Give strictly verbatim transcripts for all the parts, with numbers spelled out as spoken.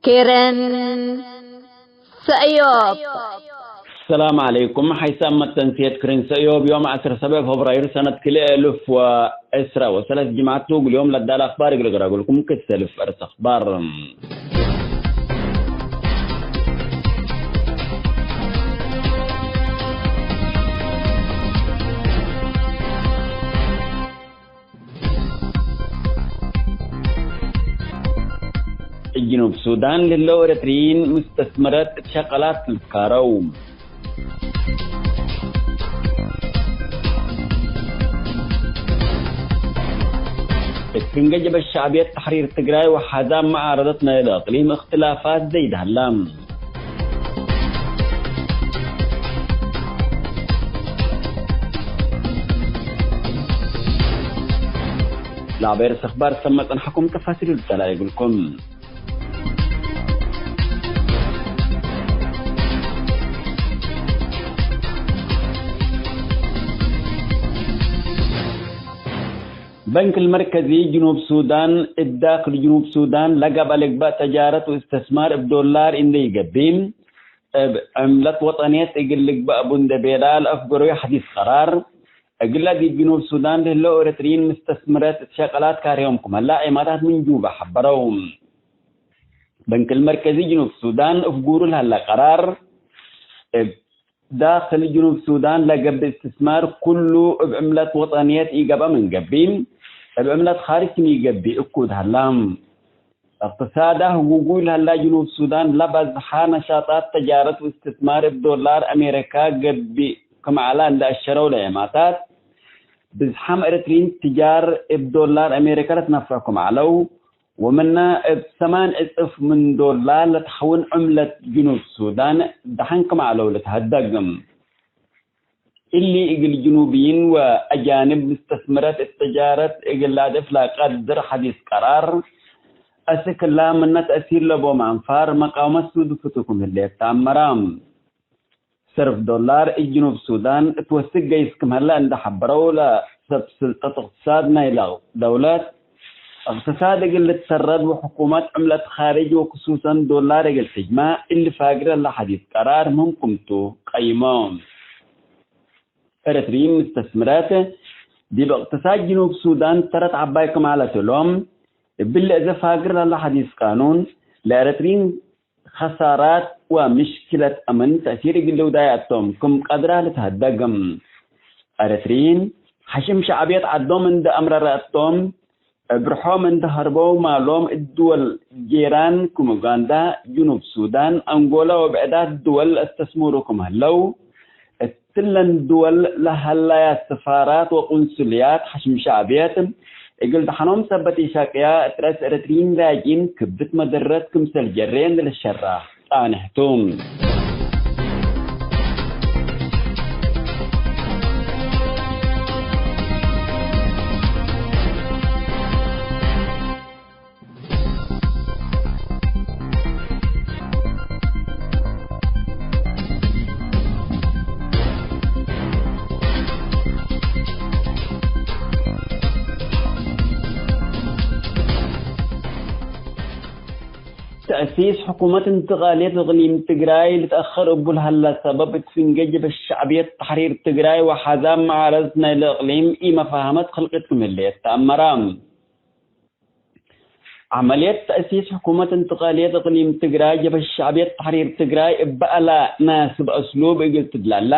ክርን ሰእዮብ። ሰላም ዐለይኩም። ሐይሳም መተንስየት ክርን ሰእዮብ ዮም ዐስር ሰበዕ ፎብራይር ሰነት ክልኤ እልፍ ወዕስራ ወሰለስ ጅምዐት ቱ። እግል ዮም ለዳለ አክባር እግል እቅረብልኩም ክሰልፍ እርስ አክባር። እብ ጅኑብ ሱዳን ለህለው ኤረትርዪን ምስተስመረት እት ሸቀላት ልትካረው። እት ፍንጌ ጀበ ሸዕብየት ተሕሪር ትግራይ ወሓዛብ መዓረደት ናይለ እቅሊም እክትላፋት ዘይድ ሀላ። ለአበ እርስ አክባር ሰመ ጸንሐኩም ተፋሲሉ ልተላሌ እግልኩም። በንክ ልመርከዚ ጅኑብ ሱዳን፣ እብ ዳክል ጅኑብ ሱዳን ለገብአ ልግበእ ተጃረት ወእስትስማር እብ ዶላር እንዴ ኢገብእ፣ እብ ዕምለት ወጠንየት እግል ልግበእ ቡ እንዴ ቤላ ለአፍገረዩ ሐዲስ ቀራር፣ እግለ ዲብ ጅኑብ ሱዳን ለህለው ኤረትርዪን ምስተስምረት እት ሸቀላት ካርዮም ክም ሀላ ዔማታት ምን ጁበ ሐበረው። በንክ ልመርከዚ ጅኑብ ሱዳን እፍጉሩ ለሀለ ቀራር፣ እብ ዳክል ጅኑብ ሱዳን ለገብእ እስትስማር ኩሉ እብ ዕምለት ወጠንየት ኢገብአ ምን ገብእ፣ እብ ዕምለት ካርጅ ክም ኢገብእ እኩድ ሀላ። እቅትሳዳ ህጉጉይ ለሀላ ጅኑብ ሱዳን ለበዝሐ ነሻጣት ተጃረት ወእስትስማር እብ ዶላር አሜሪካ ገብእ ክም ዐለ እንዴ አሸረው ለዔማታት፣ ብዝሓም ኤረትርዪን ትጃር እብ ዶላር አሜሪካ ለትነፈዕ ክም ዐለው፣ ወምነ እብ ሰማን እጽፍ ምን ዶላር ለትሐውን ዕምለት ጅኑብ ሱዳን ደሐን ክም ዐለው ልትሀደግ። እሊ እግል ጅኑብይን ወአጃንብ ምስተስምረት እት ተጃረት እግል ለአድፍ ለቀድር ሐዲስ ቀራር፣ አስክ እላ ምነ ተእሲር ለቦም አንፋር መቃወመት ሱዱፍቱ ክም ህሌት ተአመረ። ሰርፍ ዶላር እት ጅኑብ ሱዳን እት ወስክ ገይስ ክም ሀለ እንዴ ሐበረው ለሰብ ስልጠት እቅትሳድ ናይለ ደውለት፣ እቅትሳድ እግል ልትሰረድ ወሕኩመት ዕምለት ካርጅ ወክሱሰን ዶላር እግል ትጅመዕ እሊ ፋግር ለሐዲስ ቀራር ምህም ክምቱ ቀይሞ። ኤረትርዪን ምስተስምረት ዲብ እቅትሳድ ጅኑብ ሱዳን ተረት ዐባይ ክም ዐለት እሎም፣ እብሊ አዜ ፋግር ለሀለ ሐዲስ ቃኑን፣ ለኤረትርዪን ከሳራት ወምሽክለት አምን ተእሲር እግል ልውዳያቶም ክም ቀድራ ልትሀደግ። ኤረትርዪን ሐሽም ሸዕብየት ዐዶም እንዴ አምረረቶም፣ እብ ርሖም እንዴ ሀርበው ማሎም እት ድወል ጄራን ክም ኡጋንዳ፣ ጅኑብ ሱዳን፣ አንጎላ ወብዕዳት ድወል ለአስተስምሩ ክም ህለው፣ እትለን ድወል ለሀላያት ስፋራት ወቁንሱልያት ሐሽም ሸዕብየት እግል ደሐኖም ሰበት ኢሸቅያ እት ረአስ ኤረትርዪን ላጅኢን ክብድት መደረት ክምሰል ጀሬ እንዴ ልትሸረሕ ጻንሕ ቱ። ተእሲስ ሕኩመት እንትቃልየት እቅሊም ትግራይ ልትአኸር እቡ ለሀለ ሰበብ፣ እት ፍንጌ ጀበ ሸዕብየት ተሕሪር ትግራይ ወሐዛብ መዓረድት ናይለ እቅሊም ኢመፋሀመት ክልቅት ክም ህሌት ተአመረ። ዐመልየት ተእሲስ ሕኩመት እንትቃልየት እቅሊም ትግራይ ጀበ ሸዕብየት ተሕሪር ትግራይ እበ አላ ናስብ አስሉብ እግል ትድላላ፣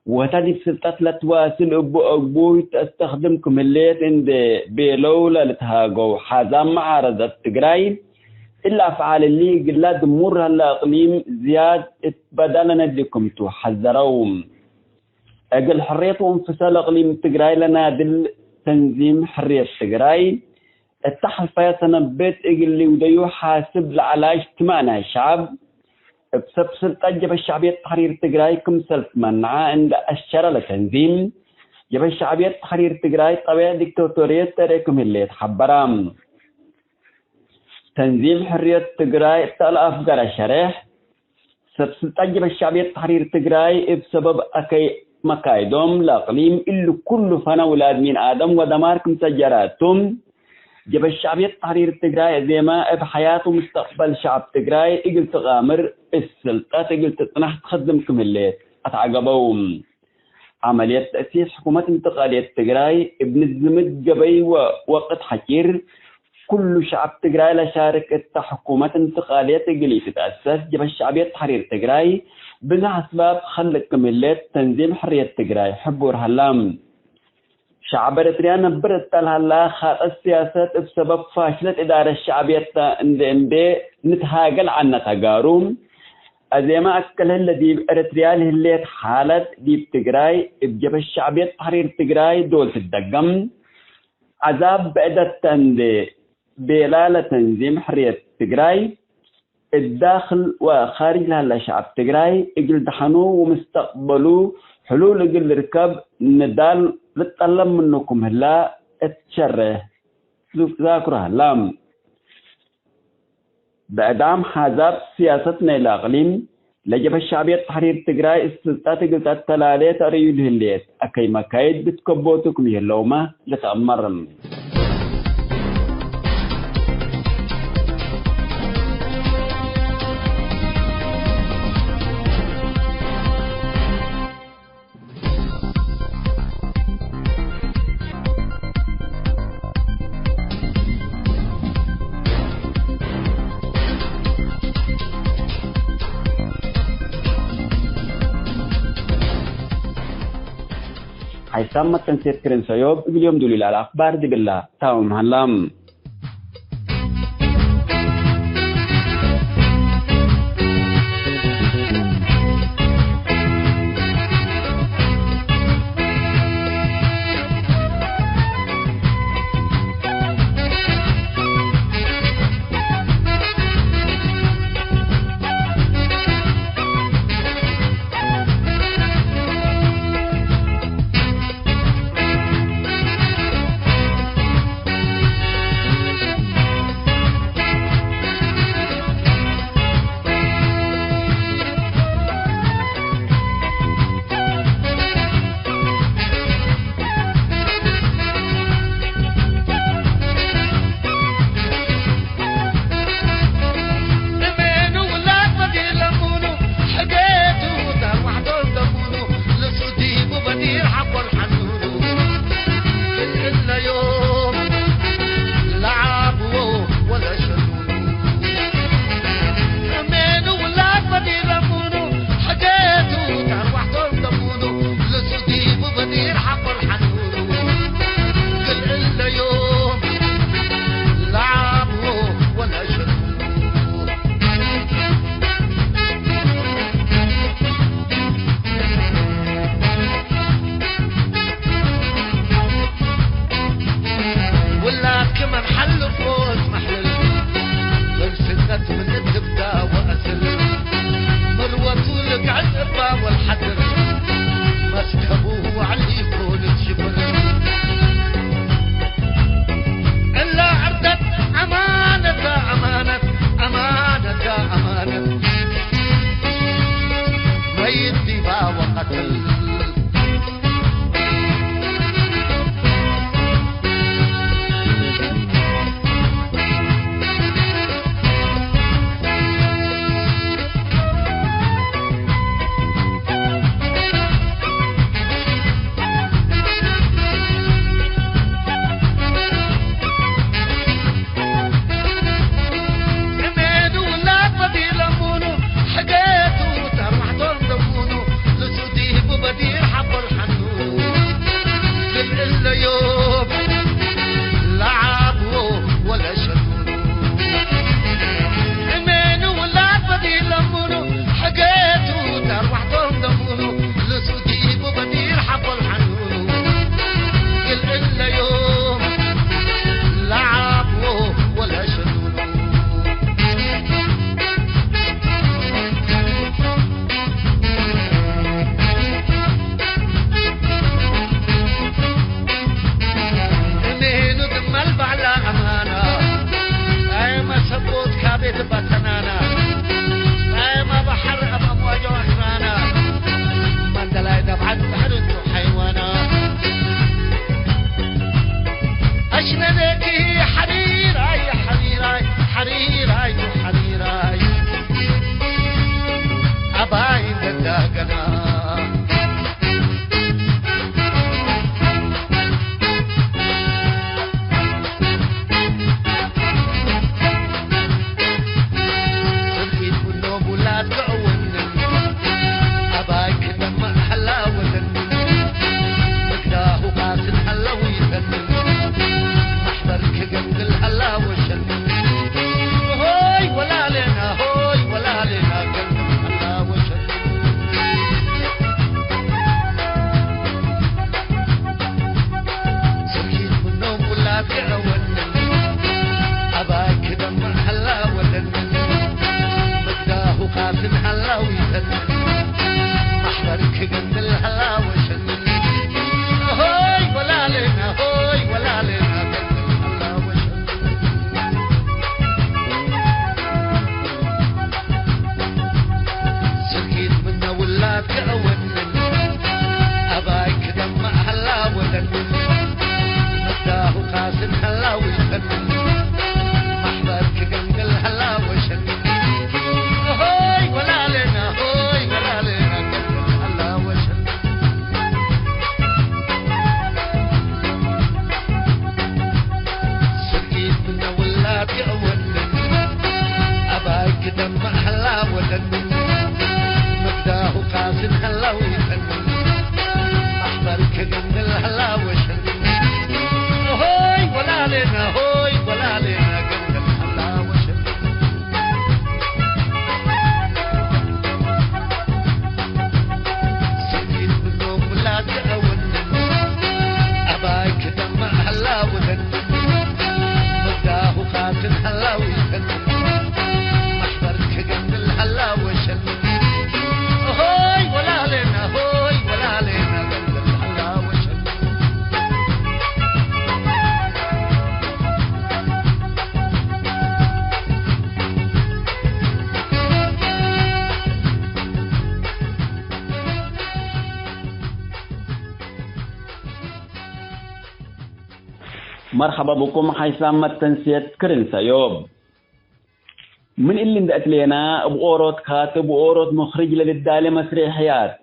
ወህተ ዲብ ስልጠት ለትዋስል እቡ አግቡይ ተአስተክድም ክም ህሌት እንዴ ቤለው ለልትሃገው ሐዛብ መዓረደት ትግራይ፣ እሊ አፍዓል እሊ እግላ ድሙር ለሀለ እቅሊም ዝያድ እት በዳ ለነዲ ክምቱ ሐዘረው። እግል ሕርየት ወእንፍሳል እቅሊም ትግራይ ለናድል ተንዚም ሕርየት ትግራይ፣ እተ ሐልፈየ ሰነብት እግል ልውደዩ ሓስብ ለዐለ እጅትማዕ ናይ ሸዐብ፣ እብ ሰብ ስልጠት ጀበ ሸዕብየት ተሕሪር ትግራይ ክምሰል ትመንዐ እንዴ አሸረ ለተንዚም፣ ጀበ ሸዕብየት ተሕሪር ትግራይ ጠቢዕ ዲክቶቶርየት ተርኤ ክም ህሌት ሐበረ። ተንዚም ሕርየት ትግራይ እተ ለአፍገረ ሸሬሕ፣ ሰብ ስልጣን ጀበ ሸዕብየት ተሕሪር ትግራይ እብ ሰበብ አከይ መካይዶም ለእቅሊም እሊ ኩሉ ፈነ ውላድ ሚን አደም ወደማር ክምሰል ጀረ እቱ፣ ጀበ ሸዕብየት ተሕሪር ትግራይ እዜመ እብ ሐያት ወምስተቅበል ሸዐብ ትግራይ እግል ትቃምር፣ እት ስልጠት እግል ትጽናሕ ትከድም ክም ህሌት አትዐገበው። ዐመልየት ተእሲስ ሕኩመት እንትቃልየት ትግራይ እብ ንዝምት ገበይ ወወቅት ሐጪር፣ ኩሉ ሸዐብ ትግራይ ለሻርክ እተ ሕኩመት እንትቃልየት እግል ኢትትአሰስ ጀበ ሸዕብየት ተሕሪር ትግራይ ብዝሕ አስባብ ከልቅ ክም ህሌት ተንዚም ሕርየት ትግራይ ሕቡር ሀላ። ሸዐብ ኤረትርያ ነብር እተ ለሀላ ኻጠት ስያሰት እብ ሰበብ ፋሽለት እዳረት ሸዕብየት ተ እንዴ እንቤ ንትሃገል ዐልነ ተጋሩ። አዜመ አክል ህለ ዲብ ኤረትርያ ለህሌት ሓለት ዲብ ትግራይ እብ ጀበ ሸዕብየት ተሕሪር ትግራይ ዶል ትደገም። ዐዛብ ብዕደት ተ እንዴ ቤላ ለተንዚም ሕርየት ትግራይ እት ዳክል ወካርጅ ለሀለ ሸዐብ ትግራይ እግል ደሐኑ ወምስተቅበሉ ሕሉል እግል ልርከብ ንዳል ልትጠለብ ምኑ ክም ህላ እት ሸሬሕ ዛክሮ ሀላ። ብዕዳም ሓዛብ ስያሰት ናይለ አቅሊም፣ ለጀብሀት ሸዕብየት ተሕሪር ትግራይ እት ስልጣት እግል ተአተላሌ ተርእዩ ለህሌት አከይ መካይድ ልትከቦቱ ክም ይህለውመ ልትአመር። ሐይሳም መተንሴት ክርን ሰዮብ እግል ዮም ዱሊል አልአክባር ዲብላ ታምም ሀላ። መርሐባ ብኩም ሐይሳም መተንስየት ክርን ሰዮብ። ምን እሊ እንዴ አትሌና፣ እብ ኦሮት ካትብ ወኦሮት ሙክርጅ ለልዳሌ መስሬሕያት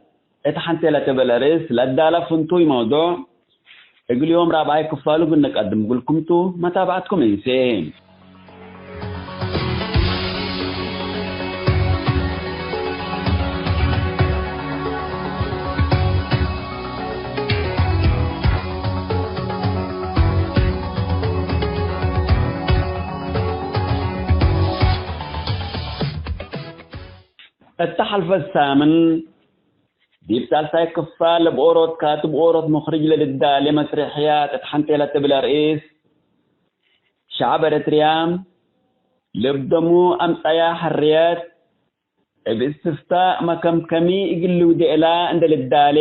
እት ሐንቴ ለትብል አርእስ ለአዳለ ፍንቱይ መውዱዕ፣ እግል ዮም ራብዓይ ክፋሉ እግል ንቀድም እግልኩም ቱ፣ መታብዐትኩም እንሴ። እተ ሐልፈት ሳምን፣ ዲብ ሳልሳይ ክፋል እብ ኦሮት ካትብ ኦሮት ሙክርጅ ለልዳሌ መስሬሕያት እት ሐንቴ ለትብል አርእስ፣ ሸዐብ ኤረትርያ፣ ልብ ደሙ አምጸያ ሕርየት፣ እብ እስትፍታእ መከምከሚ እግል ልውዴ እላ እንዴ ልዳሌ፣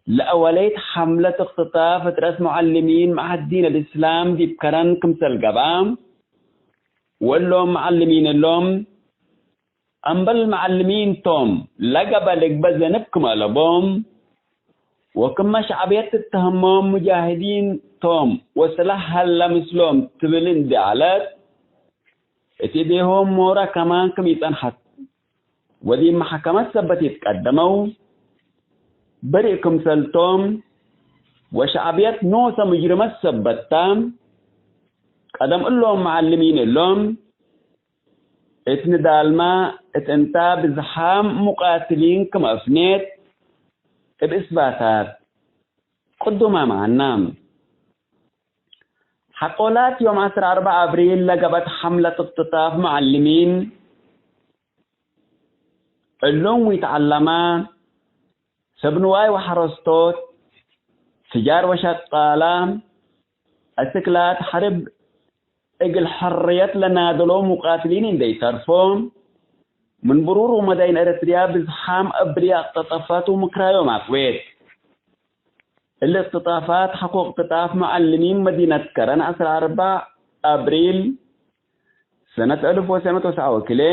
ለአወለይት ሐምለት እክትጣፍ እት ረአስ መዓልሚን መዐህድ ዲን አልእስላም ዲብ ከረን ክምሰል ገብአ፣ ወእሎም መዓልሚን እሎም፣ አምበል መዓልሚን ቶም፣ ለገበ ልግበእ ዘንብ ክም አለቦም፣ ወክመ ሸዕብየት ትተህሞም ሙጃሂዲን ቶም ወስላሕ ሀለ ምስሎም ትብል እንዴ ዐለት፣ እት እዴሆም ሞረ ከማን ክም ኢጸንሐት ወዲብ መሐከመት ሰበት ኢትቀደመው፣ በርእ ክምሰልቶም ወሸዕብየት ኖሰ ሙጅርመት ሰበት ተ፣ ቀደም እሎም መዓልሚን እሎም፣ እት ንዳልመ እት እንታ ብዝሓም ሙቃትሊን ክም አፍኔት እብ እስባታት ቅዱመ መዐና። ሐቆላት ዮም ዐስር አርበዕ አብሪል ለገብአት ሐምለት እክትጣፍ መዓልሚን፣ ዕሉም ወይተዐለመ፣ ሰብ ንዋይ ወሐረስቶት፣ ትጃር ወሸቃላ፣ አስክላት ሐርብ እግል ሕርየት ለናደሎ ሙቃትሊን እንዴ ኢተርፎ፣ ምን ብሩር ወመዳይን ኤረትርያ ብዝሓም አብርየ እቅትጠፋት ወምክራዮም አቅዌት። እሊ እቅትጣፋት ሐቆ እቅትጣፍ መዓልሚን መዲነት ከረን ዐስር አርበዕ አብሪል ሰነት አልፍ ወትሰዕ መእት ወትስዐ ወክልኤ፣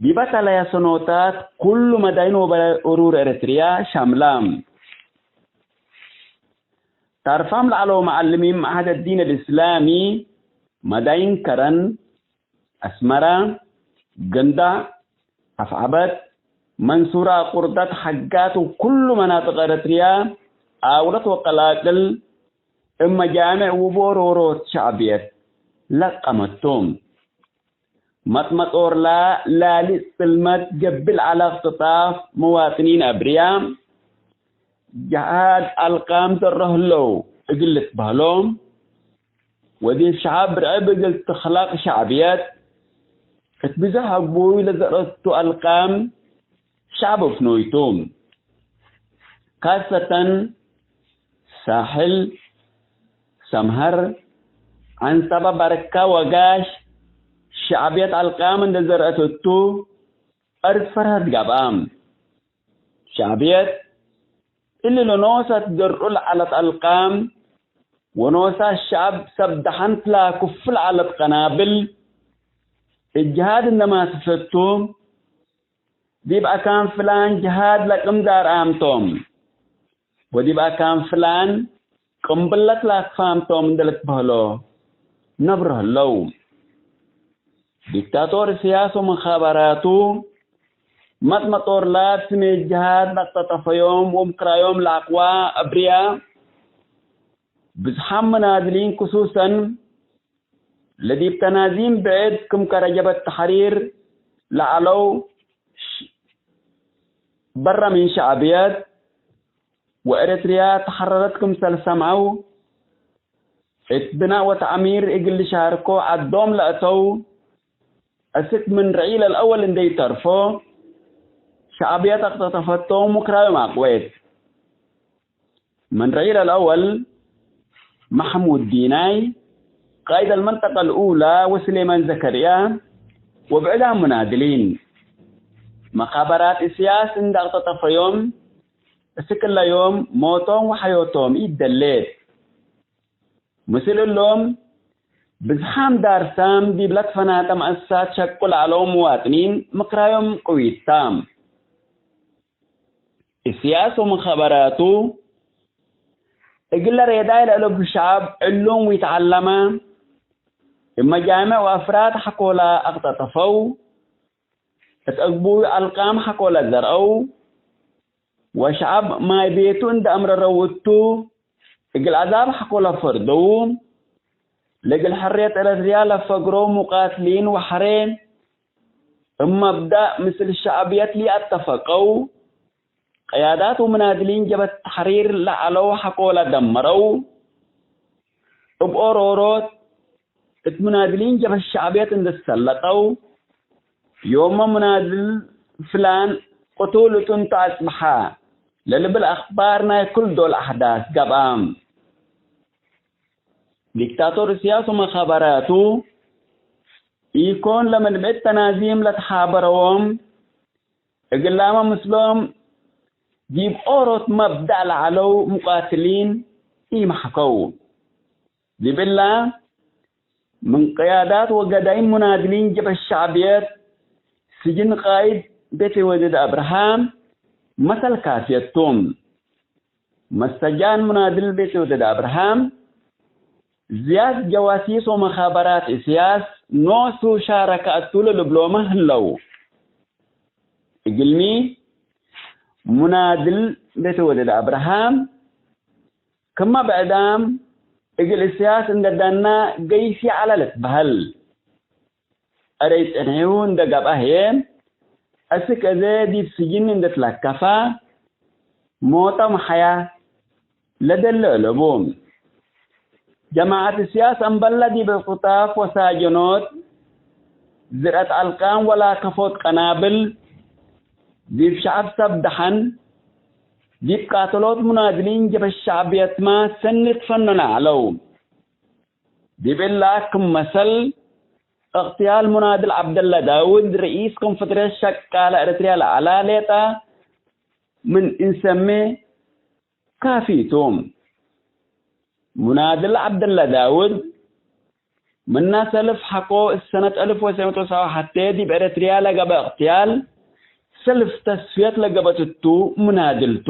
ዲበ ተለያ ሰኖታት ኩሉ መዳይን ወበሩር ኤረትርያ ሻምላ። ታርፋም ለዐለው መዓልሚን መዐህድ አዲን አልእስላሚ፣ መዳይን ከረን፣ አስመረ፣ ገንዳዕ፣ አፍዐበት፣ መንሱረ፣ አቁርደት፣ ሐጋት ወኩሉ መናጥቅ ኤረትርያ፣ አውለት ወቀላቅል፣ እብ መጃምዕ ውቦሮሮት ሸዕብየት ለቀመቱ። መጥመጦርላ ላሊ ጽልመት ገብእ ለዐለ እክትጣፍ መዋጥኒን አብርያ፣ ጀሃድ አልቃም ዘሮ ህለው እግል ልትበህሎ፣ ወዲብ ሸዐብ ርዕብ እግል ትክለቅ ሸዕብየት፣ እት ብዞሕ አግቡይ ለዘረቱ አልቃም ሸዐብ አፍኖይ ቱ። ካሰተን ሳሕል፣ ሰምሀር፣ ዐንሰበ፣ በርካ ወጋሽ ሸዕብየት አልቃም እንዴ ዘርአት እቱ፣ አርድ ፈርሀት ገብአ። ሸዕብየት እሊ ለኖሰ ትዘርዑ ለዐለት አልቃም ወኖሰ ሸዐብ ሰብ ደሐን ትላኩፍ ለዐለት ቀናብል፣ እት ጅሃድ እንዴ ማትፈቱ፣ ዲብ አካን ፍላን ጅሃድ ለቅም ዛርአም ቶም፣ ወዲብ አካን ፍላን ቅምብለት ላክፋም ቶም እንዴ ልትበህሎ ነብሮ ህለው። ዲክታቶር እስያስ ወመኻበራቱ፣ መጥመጦርላት ስሜት ጅሃድ ለአቅተጠፈዮም ወምክራዮም ለአቅዋ አብርያ፣ ብዝሓም መናድሊን ክሱሰን፣ ለዲብ ተናዚም ብዕድ ክም ከረ ጀበት ተሕሪር ለዐለው ሽ-፣ በረ ምን ሸዕብየት ወኤረትርያ ተሐረረት ክምሰል ሰምዐው፣ እት ብናእ ወተዕሚር እግል ልሻርኮ ዐዶም ለአተው፣ እስክ ምን ርዒል አልአወል እንዴ ኢተርፎ፣ ሸዕብየት አቅተጠፈቶም ወክራዮም አቅዌት። ምን ርዒል አልአወል፣ መሕሙድ ዲናይ፣ ቃይድ አልመንጠቀ አልኡላ፣ ወስሌማን ዘከርያ፣ ወብዕዳም ሙናድሊን። መኻበራት እስያስ እንዴ አቅተጠፈዮም፣ እስክ እለ ዮም ሞቶም ወሐዮቶም ኢደሌት። ምስል እሎም፣ ብዝሓም ዳርሳም ዲብ ለትፈናተ መአሰሳት ሸቁ ለዐለው መዋጥኒን ምክራዮም ቅዊት ተ። እስያስ ወመኻበራቱ፣ እግለ ሬዳይ ለእለቡ ሸዐብ ዕሉም ወይተዐለመ፣ እብ መጃምዕ ወአፍራድ ሐቆላ አቅጠጠፈው፣ እት አግቡይ አልቃም ሐቆለ ዘርአው፣ ወሸዐብ ማይ ቤቱ እንደ አምረረው እቱ፣ እግል አዛብ ሐቆለ ፈርደው፣ ለእግል ሕርየት ኤረትርያ ለፈግረው ሙቃትሊን ወሐሬ፣ እብ መብዳእ ምስል ሸዕብየት ለኢአተፈቀው፣ ቅያዳት ወምናድሊን ጀበት ተሕሪር ለዐለው ሐቆለ ደመረው፣ እብ ኦሮሮት እት ምናድሊን ጀበት ሸዕብየት እንዴ ትሰለጠው፣ ዮመ ምናድል ፍላን ቅቱል እቱ እንተ አጽብሐ ለልብል አክባር ናይ ክል ዶል አሕዳስ ገብአ። ዲክታቶር እስያስ ወመኻበራቱ ኢኮን ለመድብዕት ተናዚም ለተሓበረዎም፣ እግላመ ምስሎም ዲብ ኦሮት መብዳእ ለዐለው ሙቃትሊን ኢመሕከው። ዲብ እላ፣ ምን ቅያዳት ወገዳይም ሙናድሊን ጀብሀት ሸዕብየት፣ ስጅን ቃይድ ቤተ ወደድ አብርሃም መሰል ካፍየት ቱ። መስተጃን ሙናድል ቤተ ወደድ አብርሃም፣ ዝያድ ጀዋሲስ ወመኻበራት እስያስ ኖሱ ሻረከ እቱ ለልብሎመ ህለው። እግልሚ፣ ሙናድል ቤተ ወደድ አብርሃም፣ ክመ ብዕዳም እግል እስያስ እንደ ዳና ገይሲ ዐለ ልትበሀል። እረይ ጽንሒሁ እንደ ገብአ ህዬ፣ አስክ አዜ ዲብ ስጅን እንደ ትለከፈ፣ ሞተ ወሐያ ለደለ እለቡ። ጀማዐት እስያስ እምበለ ዲብ እቅጣፍ ወሳጀኖት፣ ዝርአት አልቃም ወላከፎት ቀናብል፣ ዲብ ሸዐብ ሰብ ደሐን፣ ዲብ ቃተሎት ሙናድሊን ጀብሀት ሸዕብየትመ ሰኒ ትፈነነ ዐለው። ዲብ እላ ክም መሰል፣ እቅትያል ሙናድል ዐብደለ ዳውድ፣ ርኢስ ኮንፈደሬሽን ሸቃለ ኤረትርያ ለዐለ ሌጠ ምን እንሰሜ ካፊ ቱ። ሙናድል ዐብደለ ዳውድ፣ ምነ ሰልፍ ሐቆ እት ሰነት አልፍ ወትሰዕ መቱ ወሰብዓ ወሐቴ ዲብ ኤረትርያ ለገብአ እቅትያል፣ ሰልፍ ተስፍየት ለገብአት እቱ ሙናድል ቱ።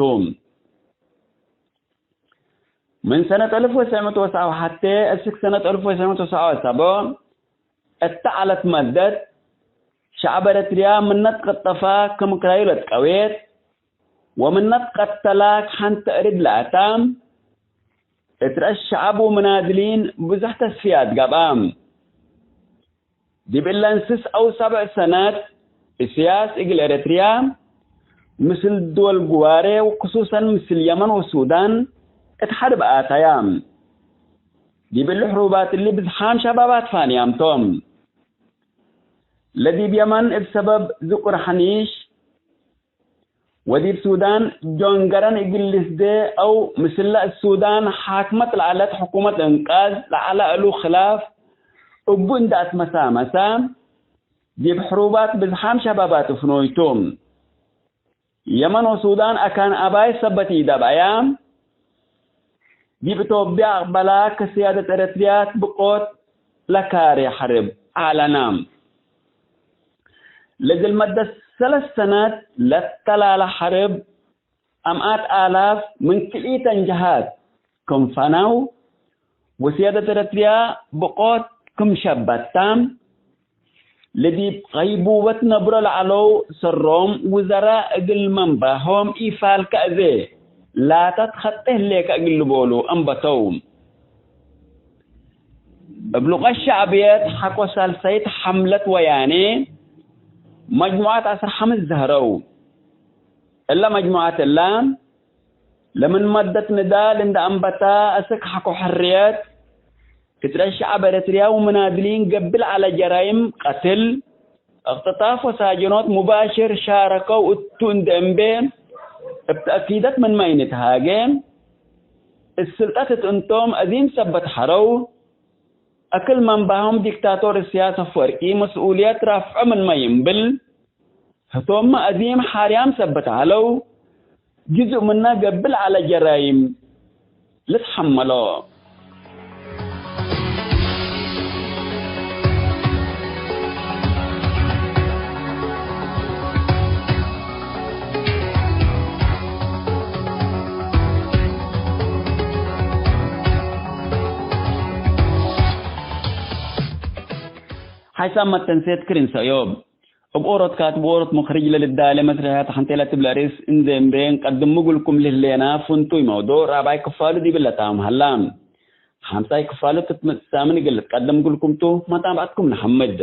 ምን ሰነት አልፍ ወትሰዕ መቱ ወሰብዓ ወሐቴ እስክ ሰነት አልፍ ወትሰዕ መቱ ወሰብዓ ወሰብዕ እተ ዐለት መደት፣ ሸዐብ ኤረትርያ ምነ ትቀጠፈ ክም ክራዩ ለትቀዌት፣ ወምነ ትቀተለ ከሐን ተእሪድ ለአተ፣ እት ረአስ ሸዐብ ወምናድሊን ብዙሕ ተስፍያት ገብአ። ዲብ እለን ስስ አው ሰብዕ ሰነት፣ እስያስ እግል ኤረትርያ ምስል ድወል ግዋሬ ወክሱሰን ምስል የመን ወሱዳን እት ሐርብ አተያ። ዲብ እሊ ሕሩባት እሊ ብዝሓም ሸባባት ፋንያም ቶም። ለዲብ የመን እብ ሰበብ ዝቁር ሐኒሽ፣ ወዲብ ሱዳን ጆንገረን እግል ልስዴ አው ምስለ እት ሱዳን ሓክመት ለዐለት ሕኩመት እንቃዝ ለዐለ እሉ ክላፍ እቡ እንደ አትመሳመሰ፣ ዲብ ሕሩባት ብዝሓም ሸባባት ፍኖይ ቱ። የመን ወሱዳን አካን አባይ ሰበት ኢደብአያ፣ ዲብ ኢትዮጵያ አቅበላ ከስያደት ኤረትርያ ብቆት ለካሬ ሐርብ አለና። ለእግል መደት ሰለስ ሰነት ለተላለ ሐርብ አምኣት አላፍ ምን ክልኢተን ጀሃት ክም ፈነው፣ ወስያደት ኤረትርያ ብቆት ክም ሸበታ፣ ለዲብ ቀይቡበት ነብሮ ለዐለው ሰሮም ውዘራእ እግል መንባሆም ኢፋልከ አዜ ላተ ትከጤ ህሌከ እግል ልቦሉ አንበተው። እብ ሉቀት ሸዕብየት ሐቆ ሳልሳይት ሐምለት ወያኔ መጅሙዐት ዐስር ሐምስ ዘህረው። እለ መጅሙዐት እለ፣ ለምን መደት ንዳል እንደ አንበታ አስክ ሐቆ ሕርየት፣ እት ረአስ ሸዐብ ኤረትርያ ወምናድሊን ገብእ ለዐለ ጀራይም ቀትል፣ እቅትጣፍ ወሳጀኖት ሙባሽር ሻረከው እቱ እንደ እምቤ፣ እብ ተእኪደት ምንመ ኢንትሃጌ፣ እት ስልጠት እት እንቶም አዚም ሰበት ሐረው፣ አክል መንባሆም ዲክታቶር እስያስ አፍወርቂ መስኡልየት ራፍዖ ምንመ ይንብል፣ ህቶምመ አዚም ሓርያም ሰበት ዐለው፣ ጅዝእ ምነ ገብእ ለዐለ ጀራይም ልትሐመሎ። ሳመት ተንሴት ክርን ሰእዮብ። እብ ኦሮት ካትብ ኦሮት ሙክርጅ ለልዳሌ መስረሕያት ሐንቴ ለትብል አርእስ እንዴ እምሬ እንቀድሙ እግልኩም ለህሌና ፍንቱይ መውዱዕ ራብዓይ ክፋሉ ዲብለ ታም ሀላ። ሐምሳይ ክፋሉ ትትመ ሳምን እግል ልትቀደም እግልኩም ቱ፣ መታብዐትኩም ነሐምድ።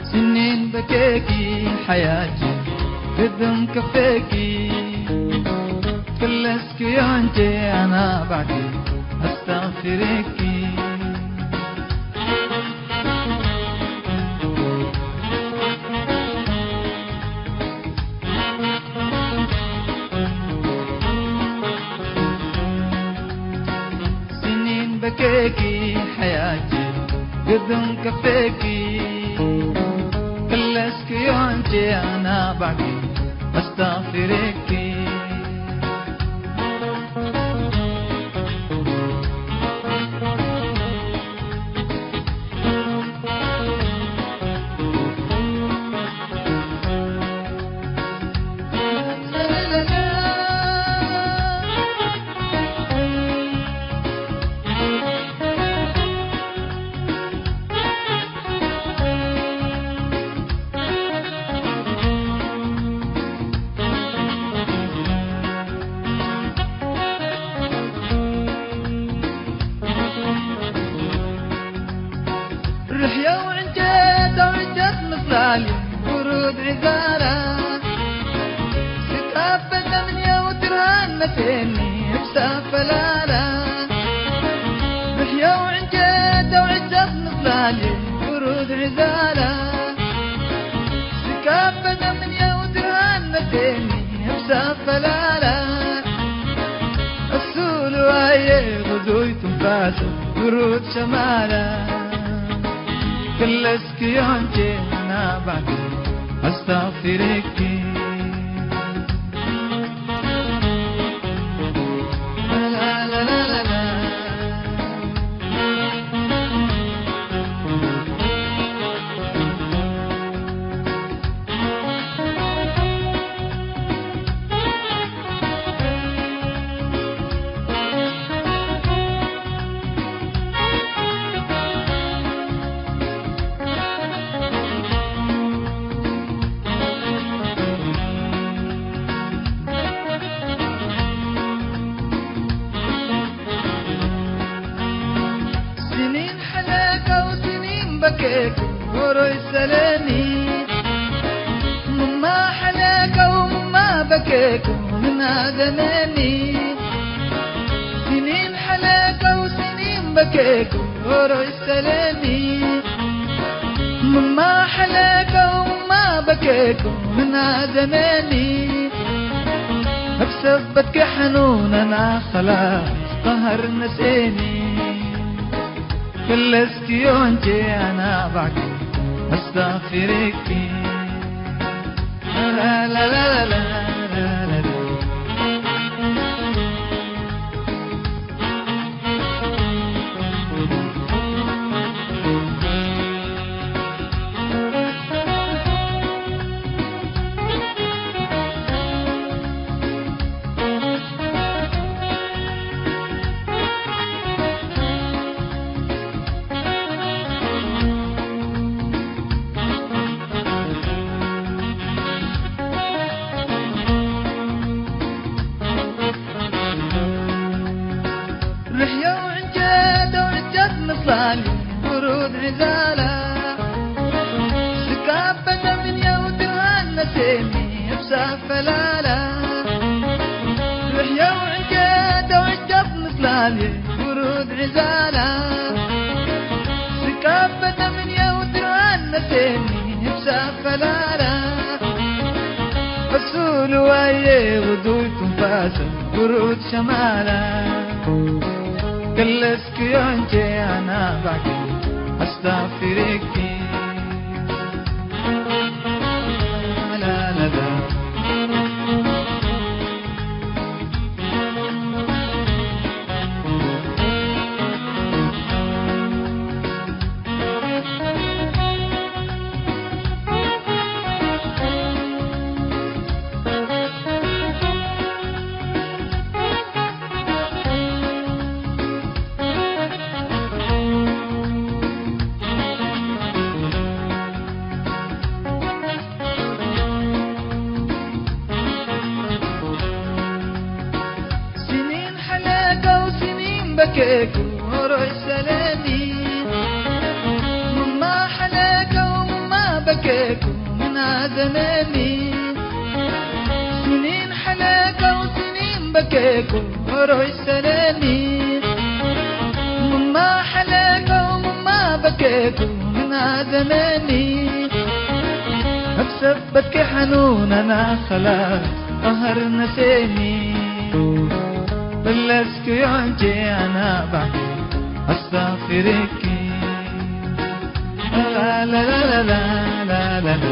ስኒን በኬኪ ሐያቲ ግድም ከፌኪ፣ ክለስኪ ዮንቼ አና ባዕዲ አስተግፊርኪ። ስኒን በኬኪ ሐያቲ ግድም ከፌኪ፣ ክለስኪ ዮንቼ አና ባዕዲ አስተግፊርኪ። ርሕየው ዕንጨት አውዕጨት ምስላሊ ብሩድ ዒዛራ፣ ስካበ ለምንየው ትርሃን መሴኒ እብ ሳፈላላ። ርሕየው ዕንጨት አውዕጨት ምስላሊ ብሩድ ዒዛራ፣ ስካበ ለምንየው ትርሃን መሴኒ እብ ሳፈላላ። እሱሉ አየ ግዙይ ትንፋስ ብሩድ ሸማላ፣ ክለስኪ ዮንቼ አና ባዕዲ አስተግፊርኪ። ስኒን ሐለቀው ስኒን በኬኩ ዎሮይ ሰለኒ፣ ምማ ሐለቀው ምማ በኬኩ ምን አደመኒ። ስኒን ሐለቀው ስኒን በኬኩ ዎሮይ ሰለኒ፣ ምማ ሐለቀው ምማ በኬኩ ምን አደመኒ። እብ ሰበትኪ ሐኑነና ኸላስ ቀሀር ነሴኒ። ክለስኪ ዮንቼ አና ባዕዲ አስተግፊርኪ። ላላላላ። ዛላ፣ ስካበተ ምን የውድር አነሴኒ እብ ሳፈላላ። ርሕየው ዕንኬተ ወጀብ ምስላል ውሩድ ዒዛላ። ስካበተ ምን የውድር አነሴኒ እብ ሳፈላላ። እሱ ልዋዬ ውዱይ ትንፋሰ ውሩድ ሸማላ። ከለስክዮ እንቼ አና ባዕድ አስታግፊርኪ። ላላላ። ስኒን ሐለከው ስኒን በኬኩ ኦሮሽ ሰለኒ። ምማ ሐለከው ምማ በኬኩ ምን አዘነኒ። ስኒን ሐለከው ስኒን በኬኩ ኦሮሽ ሰለኒ። ምማ ሐለከው ምማ በኬኩ ምን አዘነኒ። እብ ሰበትኪ ሐኑን አና ኸላስ ቀሀር ነሴኒ። በለስክዮ እንቼ አና ባዕድ አስታግፊርኪ። ላላላላላላላ።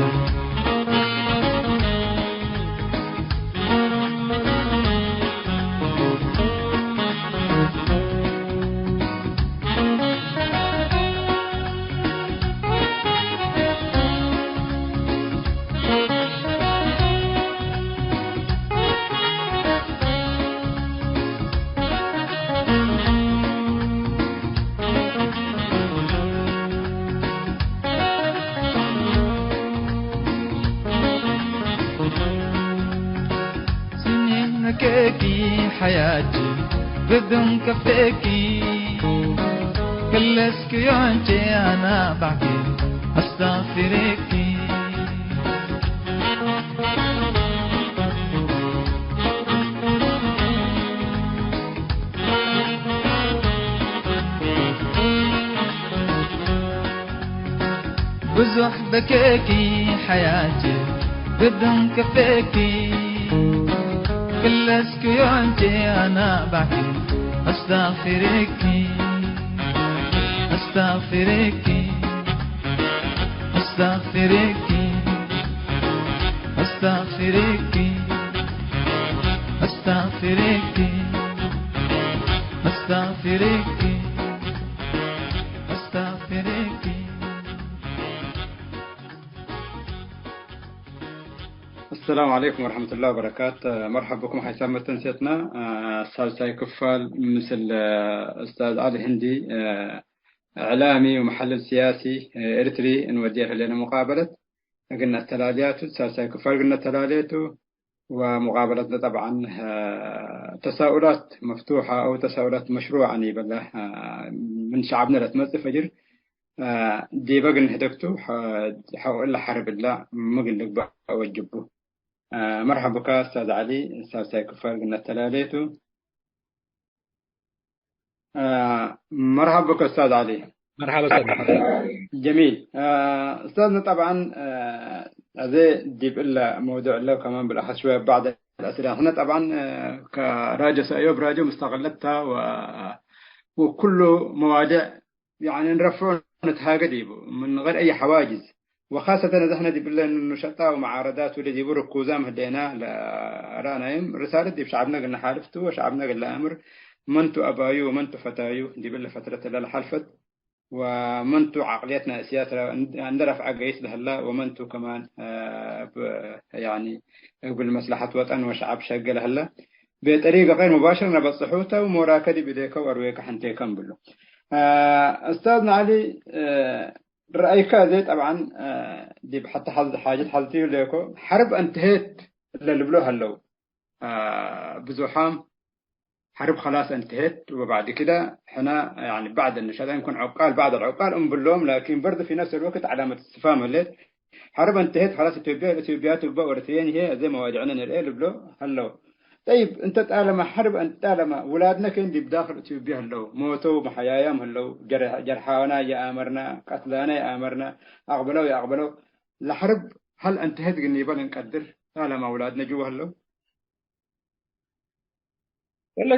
ስኒን ነኬኪ ሐያቲ ብዱን ከፍቴኪ። ከለስክዮ እንቼ አና ባዕድ አስታግፊርኪ። ብዙሕ በኬኪ ሐያቲ ብዱን ከፍቴኪ። ከለስክዮ እንቼ አና ባዕድ አስታግፊርኪ። አስታግፊርኪ። አስታግፊርኪ። አስታግፊርኪ። አስታግፊርኪ። አስታግፊርኪ። አስታግፊርኪ። አሰላሙ ዐለይኩም ወረሕመቱላሂ ወበረካት። መርሐብ ብኩም ሐይሳም መተንሴትና፣ አ፣ ሳልሳይ ክፋል ምስል፣ አ፣ ኡስታዝ ዐሊ ህንዲ፣ አ፣ እዕላሚ ወመሐልል ሲያሲ፣ አ፣ ኤርትሪ እንወድየ ህሌነ ሙቃበለት እግል ነአተላልያቱ፣ ሳልሳይ ክፋል እግል ነአተላልየቱ። ወሙቃበለትነ ጠብዐን፣ አ፣ ተሳኡላት መፍቱሐ አው ተሳኡላት መሽሩዐ ኒበለ፣ አ፣ ምን ሸዐብነ ለትመጽእ ፈጅር፣ አ፣ ዲበ እግል ንህደግቱ፣ ሐ-፣ ሐው እለ ሐርብ እለ ሚ እግል ልግበእ ወጅቡ። አ፣ መርሐብ ብካ ኡስታዝ ዐሊ፣ ሳልሳይ ክፋል እግል ነአተላሌቱ። አ፣ መርሐብ ብከ ኡስታዝ ዐሊ። መርሐባ ኡስታዝ መሐመድ። ጀሚል። አ፣ ኡስታዝነ ጠብዐን፣ አ፣ አዜ ዲብ እለ መውዱዕ እለ ከማን ብልአሐስ ሽወየ ባዕድ አልአስኢለ። ሕነ ጠብዐን፣ አ፣ ከራድዮ ሰእዮብ ራድዮ ሙስተቅለት ተ ወ-፣ ወኩሉ መዋድዕ ያኒ እንረፍዑ ንትሃገ ዲቡ፣ ምን ገይር አይ ሐዋጅዝ። ወካሰተን እዘ ሕነ ዲብለ ኑሸጣ ወመዓረዳት ወለዲቡ ርኩዛም ህሌና ለረአናይም፣ ርሳለት ዲብ ሸዐብነ እግል ነሓልፍ ቱ ወሸዐብነ እግል ለአምር፣ መን ቱ አባዩ ወመን ቱ ፈታዩ ዲብለ ፈትረት እለ ለሐልፈት፣ ወመን ቱ ዐቅልየት ናእስያት እንዴ ረፍዐ ገይስ ለህላ፣ ወመን ቱ ከማን፣ አ፣ ብ-፣ ያኒ እግል መስለሐት ወጠን ወሸዐብ ሸገ ለህላ፣ ብጠሪቀ ገይር ሙባሽር ነበጽሑተ ወሞራከ ዲብ እዴከ ወአርዌከ ሐንቴከ እምብሉ። አ፣ ኡስታዝነ ዐሊ፣ አ፣ ረአይከ አዜ ጠብዐን፣ አ፣ ዲብ ሐተ ሐዝ-፣ ሓጀት ሐዝትዩ ሌኮ፣ ሐርብ አንተሄት ለልብሎ ሀለው፣ አ፣ ብዙሓም حرب خلاص انتهت، وبعد كده احنا يعني بعد النشاط، يمكن عقال، بعض العقال እንብሎም፣ لكن برضه في نفس الوقت علامة استفهام ህሌት። حرب انتهت خلاص፣ ኢትዮጵያ ኢትዮጵያ ትግበእ ወርትየን ይሄ፣ እዚ መዋድዕነ ንርኤ ልብሎ ሀለው። ጠይብ፣ እንተ ጣለማ ሐርብ፣ እንተ ጣለማ ውላድነ ከን ዲብ ዳክል ኢትዮጵያ ህለው፣ ሞተው፣ መሐያያም ህለው፣ ጀር-፣ ጀርሓና የአመርና፣ ቀትላና የአመርና፣ አቅበለው የአቅበለው፣ ለሐርብ ሀል እንተሀት ግኒበል እንቀድር፣ ጣለማ ውላድነ ጅወ ህለው? ወለ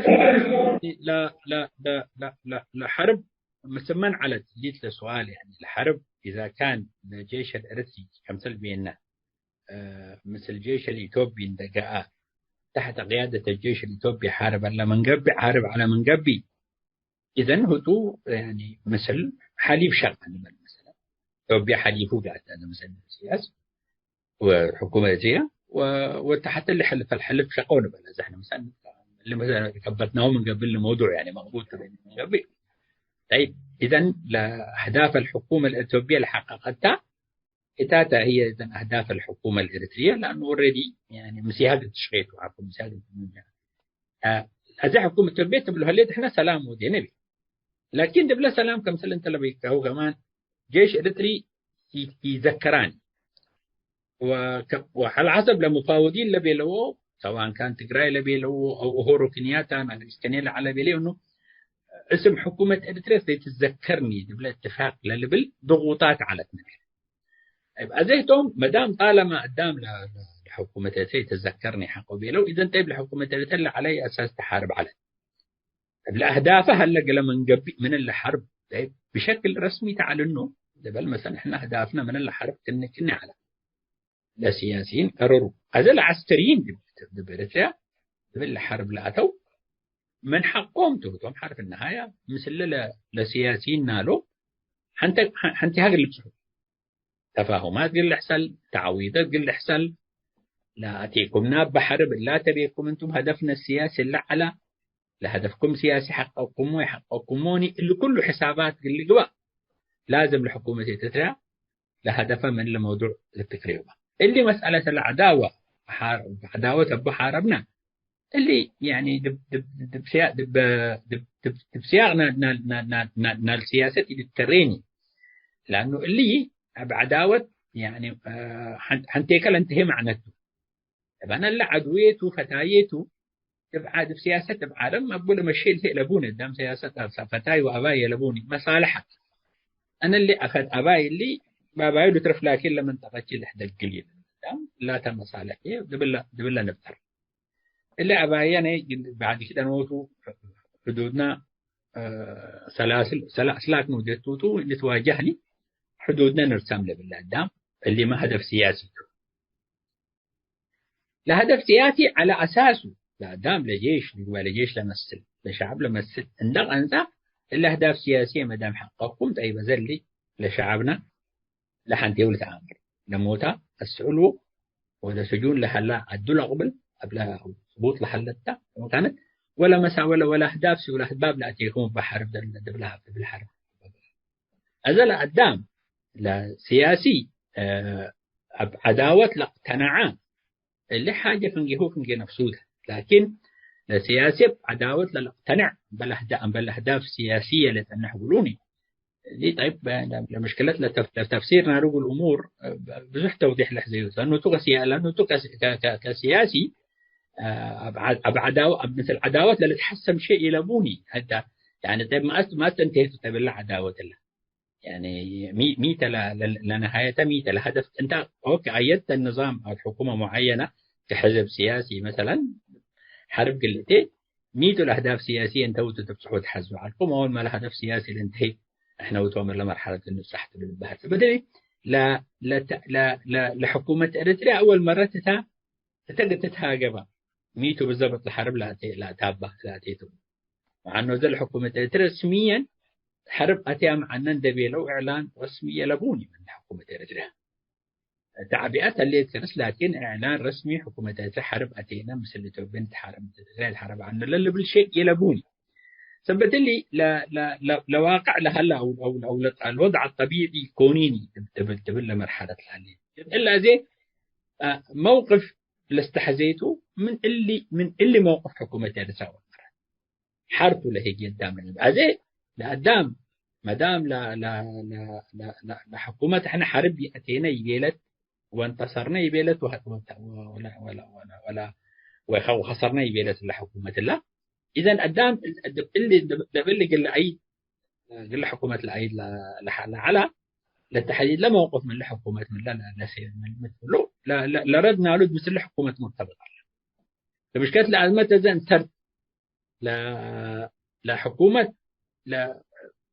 ለ-፣ ለ-፣ ለ-፣ ለ-፣ ለሐርብ ምስመን ዐለት ሊት ለሱኣል፣ ያኒ ለሐርብ ኢዛ ካን ለጄሽ አልኤረትሪ ከምሰል ቤና እ፣ ምስል ጄሽ አልኢትዮጵይ እንደ ገአ፣ ተሕተ ቅያደት አልጄሽ አልኢትዮጵይ ሓርብ ዐለ ምን ገብእ፣ ሓርብ ዐለ ምን ገብእ፣ ኢዘን ህቱ፣ ያኒ፣ ምስል ሐሊፍ ሸቀ ንበል፣ መሰለን፣ ኢትዮጵያ ሐሊፉ ጋር፣ ምስል ሲያስ ወሕኩመት እዚያ ወ-፣ ወተሐተ ለሐልፍ፣ አልሐልፍ ሸቀው ንበል። እዛ ሕነ፣ መሰለን፣ ለመሰለን፣ ከበትናሁ ምን ገብእ ለመውዱዕ፣ ያኒ፣ መቅቡል ከበ ምን ገብእ። ጠይብ፣ ኢዘን ለአህዳፍ አልሕኩመ አልኢትዮጵየ ለሐቀቀታ፣ እታተ ህዬ እዘን አህዳፍ አልሕኩመ አልኤረትርየ፣ ለአኑ ኦሬዲ፣ ያኒ፣ ምስያግ ትሽቄቱ፣ አኩ ምስያግ፣ አ፣ አዜ ሕኩም ኢትዮጵየ ትብሎ ህሌት፣ እሕነ ሰላም ወዴነ ቤ። ላኪን፣ ድብለ ሰላም ከምሰል እንተ ለበይካሁ ከማን፣ ጄሽ ኤረትሪ ይ-፣ ይዘከራኒ። ወከ-፣ ወዐለ ሐሰብ ለሙፋውዲን ለቤለዎ፣ ሰዋን ካን ትግራይ ለቤለዎ፣ አው ኡሁሩ ክንያታ፣ መንግስት ከኔ ለዐለ ቤለዮ፣ እኑ እስም ሕኩመት ኤረትርየ ዘይትዘከርኒ፣ ድብለ እትፋቅ ለልብል ድጉጣት ዐለት ነቢር። እብ አዜ ህቶም መዳም ጣለማ አዳም ለ-፣ ለ-፣ ለሕኩመት ኤረትርየ ትዘከርኒ ሐቆ ቤለው፣ ኢዘን ጠይብ ለሕኩመት ኤረትርየ ለዐለይ አሳስ ተሓርብ ዐለት። እብ ለአህዳፈ ሀለ ገለ ምን ገብእ ምን እለ ሐርብ፣ ጠይብ ብሸክል ረስሚ ተዐልኖ ልበል፣ መሰለን፣ ሕነ አህዳፍነ ምን እለ ሐርብ ክኒ ክኒ ዐለ። ለስያሲይን ቀረሩ። አዜ ለዐስከሪይን ዲብ፣ ዲብ ኤረትርያ ዲብ እለ ሐርብ ለአተው ምን ሐቆም ቱ፣ ህቶም ሐርብ ነሃያ ምስለ ለ-፣ ለስያሲይን ናሎ ሐንተ-፣ ሐ-፣ ሐንቴሃ እግል ልብጽሑ። ተፋሁማት እግል ልሕሰል፣ ተዕዊደት እግል ልሕሰል። ለአቴኩምና እበ ሐርብ እላ ተቤኩም እንቱም ሀደፍነ ስያሲ እለ ዐላ፣ ለሀደፍኩም ስያሲ ሐቀኩሞ ወሐቀኩሞኒ፣ እሊ ኩሉ ሕሳባት እግል ልግባእ ላዝም ለሕኩመት ኤረትርያ ለሀደፈ ምን ለመውዱዕ ልትክሬ ዋ። እሊ መስአለተ ለዐዳወ፣ ሐር-፣ ዐዳወት እቡ ሐረብነ፣ እሊ፣ ያኒ፣ ድብ-፣ ድብ-፣ ድብ ስያ-፣ ድብ-፣ ድብ-፣ ድብ-፣ ድብ ስያቅ ና-፣ ና-፣ ና-፣ ና-፣ ና-፣ ናል ስያሰት ኢልትከሬኒ። ለአኑ እሊ እብ ዐዳወት፣ ያኒ፣ አ፣ ሐን-፣ ሐንቴከ ለእንትሄ መዕነቱ። እብ አነ እለ ዐድዌቱ፣ ፈታዬቱ፣ እብ ዐ-፣ እብ ስያሰት እብ ዐለም አቡ ለመሼ ልሄ ለቡኒ፣ አዳም ስያሰት አብ ሳ-፣ ፈታይ ወአባይ የለቡኒ፣ መሳልሐት። አነ እሊ አከት አባይ እሊ ባባዩ ልትረፍ ላኪን ለመንጠቀቺ ለሕደግል ይብል። አዳም ላተ መሳልሕ ዲብለ፣ ዲብለ ንብጠር። እሊ አባየነ ባዕድ ክደ ኖቱ ሕዱድና፣ አ፣ ሰላስል፣ ሰላ-፣ አስላክ ኖጀቱቱ ንትዋጀህኒ ሕዱድነ ንርሰም ለብል አዳም እሊመ ሀደፍ ስያሲ ቱ። ለሀደፍ ስያሲ ዐለ አሳሱ ለአዳም ለጄሽ ልግበእ ለጄሽ ለመስል ለሸዐብ ለመስል እንደ ቀንጸ እለ አህዳፍ ስያሲየ መዳም ሐቀኩም ጠይበ ዘሊ ለሸዐብነ ለሐንቴው ልትአምር ለሞታ አስዕሉ ወደ ስጁን ለሀላ አዱ ለቅብል እብለ ስቡጥ ለሀለታ መካነት ወለ መሳ-፣ ወለ፣ ወለ አህዳፍ ሲ-፣ ወለ አህባብ ለአቴኩም በሐርብ ደለ ድብለ ሐርብ። አዘ ለአዳም ለስያሲ፣ እ፣ እብ ዐዳወት ለቅተነዐ እሊ ሓጀ ፍንጌሁ ፍንጌ ነፍሱ ተ። ላኪን ለስያሲ እብ ዐዳወት ለለቅተነዕ እምበል አህዳ-፣ እምበል አህዳፍ ስያሲየ ለጸንሕ እግሉኒ። እሊ ጠይብ፣ ለ-፣ ለምሽክለት ለተፍ-፣ ለተፍሲር ናሉ እግል እሙር ብዙሕ ተውዲሕ ለሕዘዩ። ለአኑ ቱ ከስያ-፣ ለአኑ ቱ ከስ-፣ ከ-፣ ከ-፣ ከስያሲ፣ አ፣ እብ ዐ-፣ እብ ዐዳወ-፣ እብ ምስል ዐዳወት ለልትሐሰም ሸይ ኢለቡኒ። ሐታ፣ ያኒ፣ ጠይብ፣ መአስ-፣ መአስ እንተሄቱ ጠይብ እለ ዐዳወት እለ። ያኒ ሚ-፣ ሚተ ለ-፣ ለ-፣ ለነሃየተ ሚተ ለሀደፍ እንተ፣ ኦኬ፣ አየድተ ንዛም አው ሕኩመ ሙዐየነ ከሕዝብ ስያሲ መሰለን ሐርብ ግልእቴ ሚቱ ለአህዳፍ ስያሲየ እንተ ውቱ ትብጽሑ ትሐዙ ዐልኩም። አወል ማ ለሀደፍ ስያሲ ልንተሂ፣ እሕነ ውቶም እለ መርሐለት ልንብጸሕ ቱ ልበሀል። ሰበት እሊ ለ-፣ ለተ-፣ ለ-፣ ለ-፣ ለሕኩመት ኤረትርያ አወል መረት እተ፣ እተ ትትሃገበ ሚቱ ብዘበጥ ለሐርብ ለአቴ-፣ ለአታባ ለአቴቱ። መዓኖ እዘ ለሕኩመት ኤረትርየ ረስምየን ሐርብ አትያ መዓነ እንዴ ቤለው እዕላን ረስሚ የለቡኒ ምን ሕኩመት ኤረትርያ። ተዕቢአት ህሌት ከርስ፣ ላኪን እዕላን ረስሚ ሕኩመት ኤረትርያ ሐርብ አቴነ ምስል ኢትዮጵያ ንትሓረብ፣ ትግራይ ትሓረብ ዐነ ለልብል ሸይ የለቡኒ። ሰበት እሊ ለ-፣ ለ-፣ ለ-፣ ለዋቅዕ ለሀለ አው፣ አው፣ አው ለጠ-፣ ለወድዕ ጠቢዒ ኮኒኒ ትብል፣ ትብል ለመርሐለት ለሀሌት። እለ አዜ፣ አ፣ መውቅፍ ለስተሐዜቱ ምን እሊ፣ ምን እሊ መውቅፍ ሕኩመት ኤረትርያ ወመረት። ሐርቱ ለህጌ አዳም ለነብ። አዜ ለአዳም መዳም ለ-፣ ለ-፣ ለ-፣ ለ-፣ ለ-፣ ለሕኩመት እሕነ ሐርብ ይአቴነ ይቤለት ወእንተሰርነ ይቤለት ወ-፣ ወ-፣ ወለ-፣ ወለ-፣ ወለ-፣ ወለ-፣ ወኸ-፣ ወኸሰርነ ይቤለት ለሕኩመት እላ። ኢዘን አዳም እሊ ለብል እግል ለአይድ፣ እግል ሕኩመት ለአይድ ለ-፣ ለሐ-፣ ለዐላ ለተሐዲድ ለመውቅፍ ምን ለሕኩመት ምን ለ-፣ ለ-፣ ለሴ-፣ ምን፣ ምን ለ-፣ ለ-፣ ለረድ ናሉት ምስል ሕኩመት ሙርተበጥ አለ። ለምሽከት ለአዝመት እዘ እንሰርት ለ-፣ ለሕኩመት ለ-፣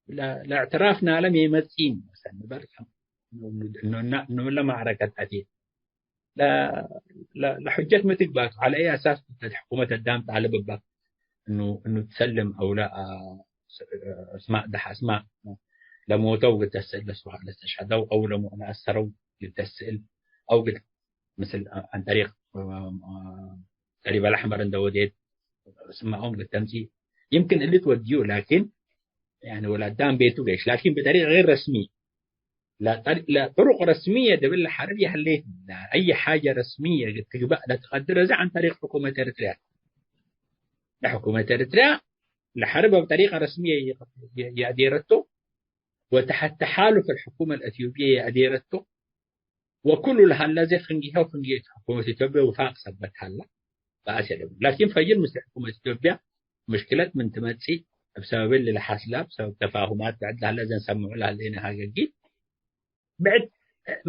ለ-፣ ለእዕትራፍ ናለ ሜመጽኢን መሰል ንበል እኑ፣ እኑ፣ እኑ ለማዕረከት አቴ ለ-፣ ለ-፣ ለሑጀት ሚ ትግባቱ? ዐለ አይ አሳስ እት ሕኩመት አዳም ጣልብ እባ እኑ፣ እኑ ትሰልም አው ለ-፣ አ-፣ አስማእ ደሐ አስማእ ለሞተው እግል ተስእል ለሱሃ ለስተሽሀደው አው ለሞ-፣ ለአሰረው እግል ተስእል አው እግል ምስል አን ጠሪቅ ቀሪብ አልአሕመር እንደ ወዴት ስማኦም እግል ተምጺእ ይምክን እሊ ትወድዩ ላኪን ያኒ ወለ አዳም ቤቱ ገይሽ ላኪን ብጠሪቅ ገይር ረስሚ ለጠሪ-፣ ለጥሩቅ ረስሚየ ደብል ለሐርብ የህሌት ለአይ ሓጀ ረስሚየ እግል ትግባእ ለትቀድር እዚ ዐን ጠሪቅ ሕኩመት ኤርትርያ። ለሕኩመት ኤርትርያ ለሐርብ እብ ጠሪቀ ረስሚየ የ-፣ የ-፣ የአዴረቶ ወተሐት ተሓሉፍ አልሕኩመ አልአትዮጵየ የአዴረቶ ወኩሉ ለሀለ ዘ ፍንጌሀ ወፍንጌ ሕኩመት ኢትዮጵያ ውፋቅ ሰበት ሀለ በአስ የለቡ። ላኪን ፈጅር ምስል ሕኩመት ኢትዮጵያ ምሽክለት ምን ትመጽእ እብ ሰበብ እሊ ለሐስላ፣ እብ ሰበብ ተፋሁማት ብዕድ ለሀለ ዘ እንሰምዑ ለሀሌነ ሀገጊ ብዕድ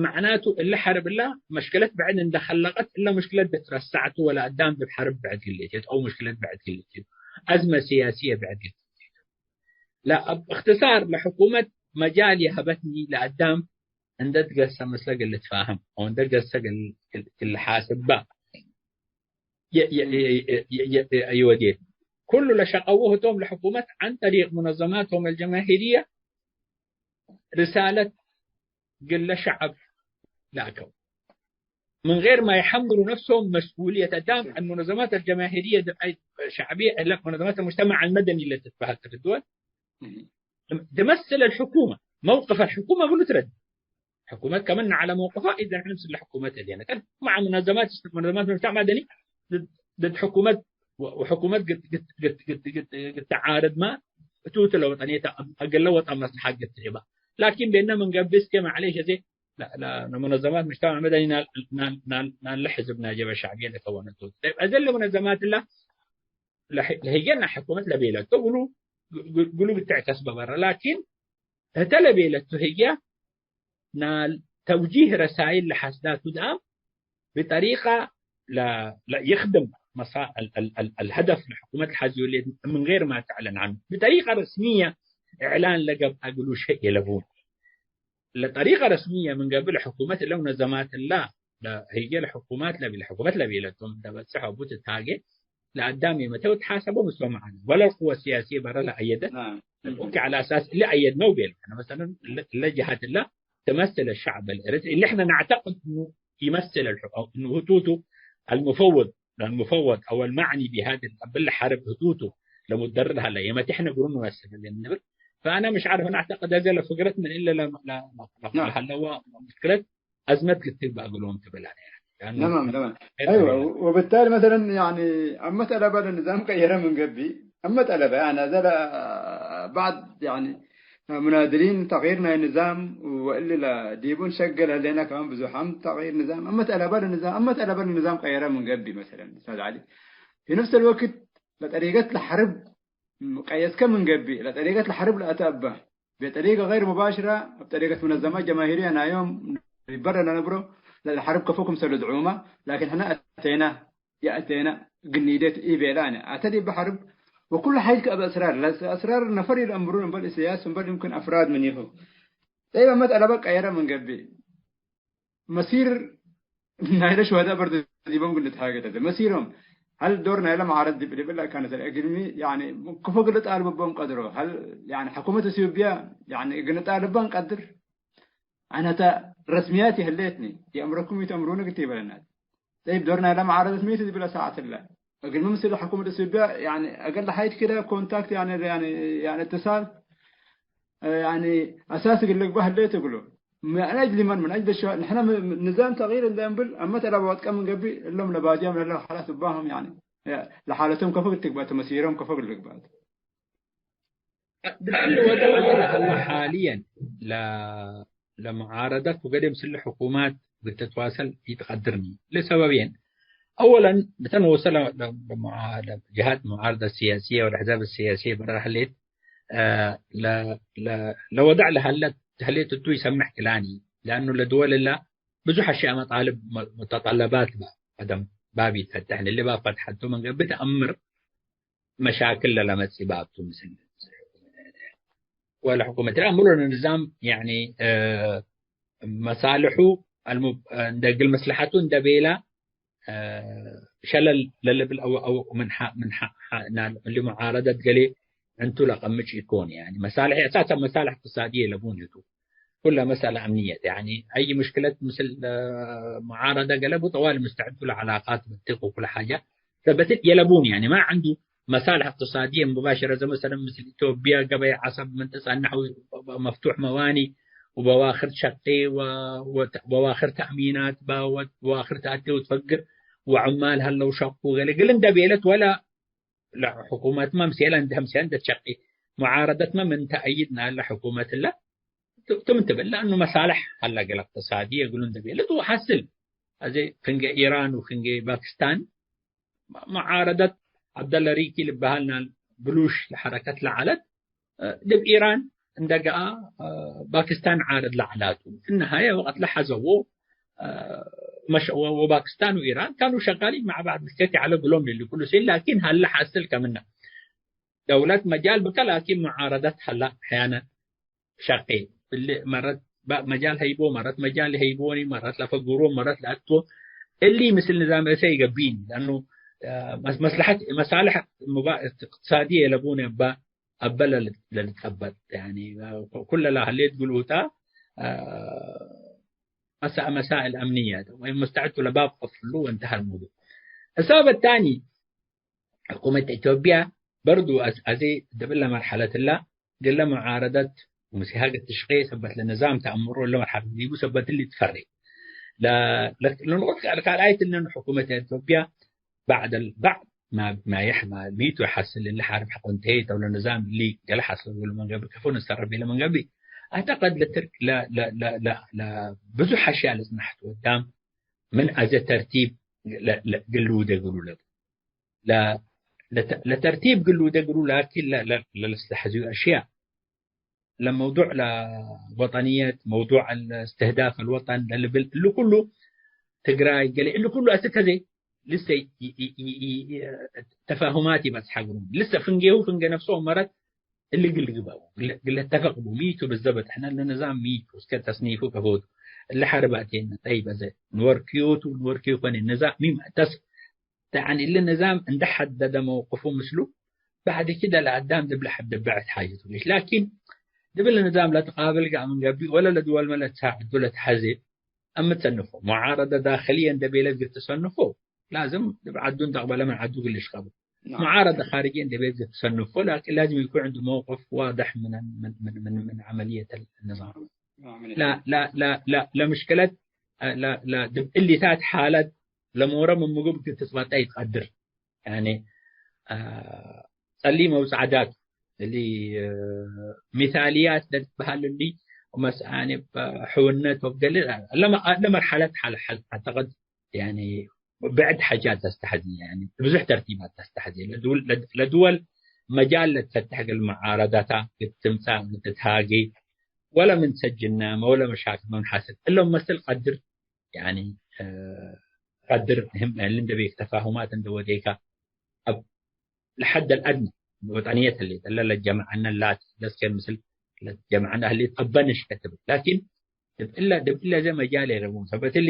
መዕናቱ እለ ሐርብ እላ መሽክለት ብዕድ እንደ ከለቀት እለ ምሽክለት ብትረሳዕቱ ወለአዳም ዲብ ሐርብ ብዕድ ግሌት የት አው ምሽክለት ብዕድ ግሌት የት አዝመ ስያስየ ብዕድ ግሌት ለእብ እክትሳር ለሕኩመት መጃል የሀበትኒ ለአዳም እንደ ትገሰ ምስለ እግል ልትፋህም ወእንደ ገሰ እግል፣ እግል፣ እግል ልሓስባ የ-፣ የ-፣ የ-፣ የ-፣ የ-፣ የ-፣ ይወዴት። ኩሉ ለሸቀዎ ህቶም ለሕኩመት ዐን ጠሪቅ ሙነዘማቶም አልጀማሂርየ ርሳለት ግለ ሸዐብ ለአከው። ምን ገይር ማ የሐምሉ ነፍሶም መስኡልየት አዳም አልሙነዘማት አልጀማሂርየ ሸዕብየ እለ ሙነዘማት አልሙጅተመዕ አልመደኒ ለትትበሀል ፊ ድወል ትመስል አልሕኩመ መውቅፍ አልሕኩመ ብሉ ትረድ። ሕኩመት ከመነ ዐለ መውቅፋ ኢዘን ሕነ ምስል ሕኩመት ህሌነ ቀን መዓ ሙነዘማት ሙነዘማት ሙጅተመዕ መደኒ ድድ ሕኩመት ወ-፣ ወሕኩመት ግት፣ ግት፣ ግት፣ ግት፣ ግት፣ ግት ተዓርድ ማ እቱ እቱ ለወጠንየት አገለ ወጠን መስለሓት ግት ትህባ። ላኪን ቤነ ምን ገብእ እስከ ማዕሌሽ አዜ ለ-፣ ለ-፣ ለሙነዘማት ሙጅተመዕ መደኒ ናል፣ ናል፣ ናል፣ ናለ ሕዝብ ናጀበ ሸዕብየ ለከወነቱ። ጠይብ፣ አዜ ለሙነዘማት እላ ለህ-፣ ለህዬና ሕኩመት ለቤለቶ እግሉ፣ እግሉ ብትዕከስ በበረ። ላኪን እተ ለቤለቱ ህዬ ናል ተውጂህ ረሳይል ለሐስዳቱ ደአም ብጠሪቀ ለ-፣ ለይክድም መሳ-፣ አል-፣ አል-፣ አል-፣ አልሀደፍ ለሕኩመት ለሐዝዩ ሌት ምን ገይር ማ ተዕለን ዐኑ። ብጠሪቀ ረስምየ እዕላን ለገብአ እግሉ ሸይ የለቡ። ለጠሪቀ ረስምየ ምን ገብእ ለሕኩመት እለ ሙነዘማት እላ፣ ለህዬ ለሕኩማት ለቢ-፣ ለሕኩመት ለቤለቶም እንተ በጽሕ አቡ ትትሃጌ፣ ለአዳም የመተ ወትሓሰቦ ምስሎም ዐለ። ወለ ቅወ ሲያስየ በረ ለአየደት፣ ናም። ኦኬ፣ ዐለ አሳስ እሊ አየድነው ቤለ። አነ መሰለን እለ፣ እለ ጀሃት እላ ትመስል الشعب الإريتري اللي احنا نعتقد انه يمثل الحكومة، انه هتوتو المفوض، المفوض او المعني بهذه الحرب هتوتو ለሙደርር ሀለ የመተ እሕነ ግሩም ንመስል እንብል። فأنا مش عارف، أنا أعتقد هذا لفكرة من إلا لا، لا، لا، لا، نعم. هل هو مشكلة أزمة كتير بقى لهم تبلع يعني. لأنه نعم، نعم. غير أيوة، طبيعي. و-، وبالتالي مثلًا يعني أما طلبة النظام غير من قبل، أما طلبة يعني هذا لا-، بعض يعني مناضلين تغيير ناي نظام وإلا لا ديبون شغل لنا كمان بزحام تغيير نظام، أما طلبة النظام، أما طلبة النظام غير من قبل مثلًا أستاذ علي. في نفس الوقت لطريقة الحرب ቀየስከ ምን ገብእ፣ ለጠሪቀት ለሐርብ ለአተ እበ፣ ቤጠሪቀ ገይር ሙባሽረ፣ እብ ጠሪቀት ሙነዘማት ጀማሂርየ ናዮም ሪበረ ለነብሮ፣ ለሐርብ ከፎ ክምሰል ልድዑመ፣ ላኪን ሕነ አቴና፣ የአቴና፣ ግኒደት ኢቤላነ፣ አተ ዲበ ሐርብ፣ ወኩሉ ሐይል ከእበ እስራር፣ ለአስራር ነፈር ኢለአምሩን እምበል እስያስ፣ እምበል ይምክን አፍራድ ምን ይሁ። ጠይብ፣ አመት አለበ ቀየረ ምን ገብእ። መሲር ናይለ ሹሀዳእ በርዶ ዲቦም እግል ልትሃጌ ተተ። መሲሮም፣ ሀል ዶር ናይለ መዓረድ ዲብ፣ ዲብ እለ ካነት እግልሚ፣ ያኒ፣ ክፎ እግል ልጣልብ ቦም ቀድሮ፣ ሀል፣ ያኒ፣ ሕኩመት እትዮጵያ፣ ያኒ፣ እግል ንጣልበ እንቀድር፣ አነተ ረስምያት ይህሌትኒ፣ የአምረኩም ኢተአምሩኒ እግል ቲበለናት። ጠይብ፣ ዶር ናይለ መዓረደት ሚ ቱ ዲብለ ሰዓት እለ። እግልሚ ምስል ሕኩመት እትዮጵያ፣ ያኒ፣ አገለ ሐይት ክደ ኮንታክት፣ ያኒ፣ ያኒ፣ ያኒ፣ እትሳል፣ ያኒ አሳስ እግል ልግባእ ህሌት እግሉ። ምን አጅሊ መን? ምን አጅሊ ሸ-፣ ንሕነ ም-፣ ም-፣ ንዛም ተግይር እንደ እንብል፣ አመት አለበ ወጥቀ ምን ገብእ፣ እሎም ለባድያም ለለ ሐላት እባሆም፣ ያኒ፣ ለሓለቶም ከፎ እግል ትግባእ፣ ተመሲሮም ከፎ እግል ልግባእ። ድሕል ወደ ወደ ለሀለ ሓልየን ለ-፣ ለሙዓረደት ወገዴ ምስል ሕኩማት እግል ትትዋሰል ኢትቀድርኒ። ለሰበብየን፣ አወለን፣ ብተን ወሰለ ለ-፣ ለሙዓ-፣ ለጀሃት ሙዓረደት ስያስየ ወለአሕዛብ ስያስየ በረ ህሌት፣ አ፣ ለ-፣ ለ-፣ ለወደዕ ለሀለት ህሌት እቱ ይሰምሕ ክላኒ። ለአኑ ለድወል እላ ብዙሕ አሽያእ መጣልብ መ-፣ ሙተጠለባት በ-፣ አደም ባብ ኢትፈተሕን። እሊ ባብ ፈትሐቱ ምን ገብእ ተአምር መሻክል ለለመጽእ ባብ ቱ ምስል ወለ ሕኩመት ለአምሮ ንዛም፣ ያኒ፣ እ፣ መሳልሑ አልሙ-፣ እንደ እግል መስለሐቱ እንደ ቤላ፣ እ፣ ሸለል ለልብል አው፣ አው ምን ሐ-፣ ምን ሐ-፣ ሐ-፣ ናል እሊ ሙዓረደት ገሌ እንቱ ለቀምጭ ኢኮን። ያኒ መሳልሕ፣ አሳሰን መሳልሕ እቅትሳድየ ለቡን ህቱ። ኩለ መስአለ አምንየት፣ ያኒ አይ ምሽክለት ምስል፣ እ፣ ሙዓረደ ገለ ቡ ጠዋሊ ሙስተዕድ ቱ ለዐላቃት በትክ ወኩለ ሓጃ ሰበት የለቡን፣ ያኒ ማ ዐንዱ መሳልሕ እቅትሳድየ ሙባሸረ፣ ዘ መሰለን ምስል ኢትዮጵያ ገበይ ዐሰብ ምን ትጸነሕ ወ-፣ መፍቱሕ መዋኒ ወበዋክር ሸቄ ወ-፣ ወተ-፣ በዋክር ተእሚናት በ-፣ ወ-፣ በዋክር ተአቴ ወትፈግር ወዕማል ሀለው ሸቁ ገሌ ግል እንደ ቤለት ወለ ለሕኩመትመ ምስለ እንደ፣ ምስለ እንደ ትሸቂ፣ ሙዓረደትመ ምን ተአይድ ናለ ሕኩመት እለ ቱ ምን ትብል፣ ለአኑ መሳልሕ ሀለ ገለ እቅትሳድየ እግሉ እንደ ቤለት ወሐስል። አዜ ፍንጌ ኢራን ወፍንጌ ፓኪስታን ሙዓረደት ዐብደለ ሪኪ ልበሃል ናል ብሉሽ ለሐረከት ለዐለት፣ እ፣ ዲብ ኢራን እንደ ገአ፣ እ፣ ፓኪስታን ዓርድ ለዐላቱ። እነ ሀየ ወቀት ለሐዘዎ፣ እ፣ መሸ-፣ ወ-፣ ወፓኪስታን ወኢራን ካኑ ሸጋሊን መዕ ባዕድ ብስኬት ይዐለ እግሎም እሊ ኩሉ ሲን፣ ላኪን ሀለ ሐስል ከምነ ደውለት መጃል ብከ፣ ላኪን ሙዓረደት ሀላ አሕያነ ሸቄ። እሊ መረት ባ-፣ መጃል ሀይቦ፣ መረት መጃል ሀይቦኒ፣ መረት ለፈግሮ፣ መረት ለአትቦ። እሊ ምስል ንዛም ርእሰ ኢገብኢኒ፣ ለአኑ፣ አ፣ መስ-፣ መስለሐት፣ መሳልሕ ሙባ-፣ እቅትሳድየ ለቡኒ እበ፣ እበ ለል-፣ ለልትጸበጥ። ያኒ፣ ኩለ ለሀሌት ግሉታ፣ አ፣ መሳ-፣ መሳእል አምንየ ወይም ሙስተዕድ ቱ ለባብ ቀፍሉ ወእንተሀ ልመውዱዕ። እሳበት ታኒ፣ ሕኩመት ኢትዮጵያ በርዱ አዝ-፣ አዜ ዲብለ መርሐለት እላ፣ ግለ ሙዓረደት ወምስሃገት ትሽቄ ሰበት ለንዛም ተአምሮ እለ መርሐለት ዲቡ ሰበት እሊ ትፈሬ። ለ-፣ ለ-፣ ለንቁጥ ካል-፣ ካልኣይት እለን ሕኩመት ኢትዮጵያ ባዕድ አልባዕድ ማ-፣ ማየሕ ማ-፣ ሚቱ ሐስል እሊ ሐርብ ሐቆ እንተሄት አው ለንዛም እሊ ገለ ሐስል እግሉ ምን ገብእ ከፎ ንሰረብ ኢለ ምን ገብእ፣ አዕተቀድ ለትርክ ለ-፣ ለ-፣ ለ-፣ ለ-፣ ለ-፣ ብዙሕ አሽያእ ለጽናሕት ወዳም ምን አዜ ተርቲብ ለ-፣ ለ-፣ ግሉ ደግሩ ለ-፣ ለ-፣ ለተ-፣ ለተርቲብ ግሉ ደግሩ፣ ላኪን ለ-፣ ለ-፣ ለልስተሐዝዩ አሽያእ፣ ለመውዱዕ ለወጠንየት፣ መውዱዕ ለእስትህዳፍ አልወጠን ለልብል፣ እሉ ኩሉ ትግራይ ገሌ፣ እሉ ኩሉ አስክ ከዜ ልሰ ይ-፣ ይ-፣ ይ-፣ ይ-፣ ተፋሁማት ይበጽሐ ግሩም። ልሰ ፍንጌሁ ፍንጌ ነፍሶ መረት እሊ ግል ግበኡ፣ ግለ፣ ግለ ተፈቅ ቡ፣ ሚቱ ብዘበት፣ ሕነ ለንዛም ሚቱ፣ እስከ ተስኒፉ ከፎቱ፣ እሊ ሐርብ አቴነ፣ ጠይብ፣ አዜ ንወርክዮቱ፣ ንወርክዮ ኮነ፣ ንዛም ሚም ተስ-፣ ተዐኒ፣ እሊ ንዛም እንደ ሐደደ መውቅፉ ምስሉ፣ ባዕድ ክደ ለአዳም ዲብለ ሐድ ብዕድ ሓጀቱ ሌሽ። ላኪን፣ ዲብለ ንዛም ለትቃብል ጋር ምን ገብእ፣ ወለ ለድወልመ ለትሳዕዱ ለትሐዜ፣ አምትሰንፎ፣ ሙዓረደ ዳክልየ እንደ ቤለ እግል ትሰንፎ፣ ላዝም እብ ዐዱ እንተቅበለ ምን ዐዱ እግል ልሽቀቡ። ናም። ሙዓረደ ካርጅየ እንደ ቤለ እግል ትሰንፎ፣ ላኪን ላዝም ይኩን ዕንዱ መውቅፍ ዋድሕ ምን፣ ምን፣ ምን፣ ምን፣ ምን ዐመልየት ንዛም። ናም። ላ፣ ላ፣ ላ፣ ላ፣ ለምሽክለት፣ ላ፣ ላ፣ ዲብ እሊታት ሓለት ለሞረ ምን ምግብ እግል ትጽበጠ ኢትቀድር። ያኒ፣ አ፣ ጸሊም አው ጸዕዳት እሊ፣ አ፣ ሚሳልያት ለልትበሀል እሊ፣ ወመስ-፣ ያኒ፣ በሕውነት ወብገሌ፣ ለመ-፣ ለመርሐለት ሐል-፣ ሐል-፣ አዕተቀድ፣ ያኒ፣ ብዕድ ሐጃት ተስተሐዜ፣ ያኒ፣ ብዙሕ ተርቲባት ተስተሐዜ። ለድወል፣ ለድ-፣ ለድወል መጃል ለትፈትሕ እግል መዓረዳታ፣ እት ትምጻእ፣ እት ትሃጌ፣ ወለ ምን ሰጅናመ፣ ወለ መሻክል ምን ሐስል፣ እሎም መስል ቀድር፣ ያኒ፣ አ፣ ቀድር ህም፣ ያኒ፣ እንደ ቤክ ተፋሁማት እንደ ወዴካ፣ አብ ለሐድ አልአድነ ወጠንየት ህሌት፣ እለ ለጀመዐነ ላት፣ ለስኬን ምስል ለጀመዐነ ህሌት አበንሽ ከትብል። ላኪን፣ ዲብ እለ፣ ዲብ እለ ዘ መጃል የለቡ። ሰበት እሊ፣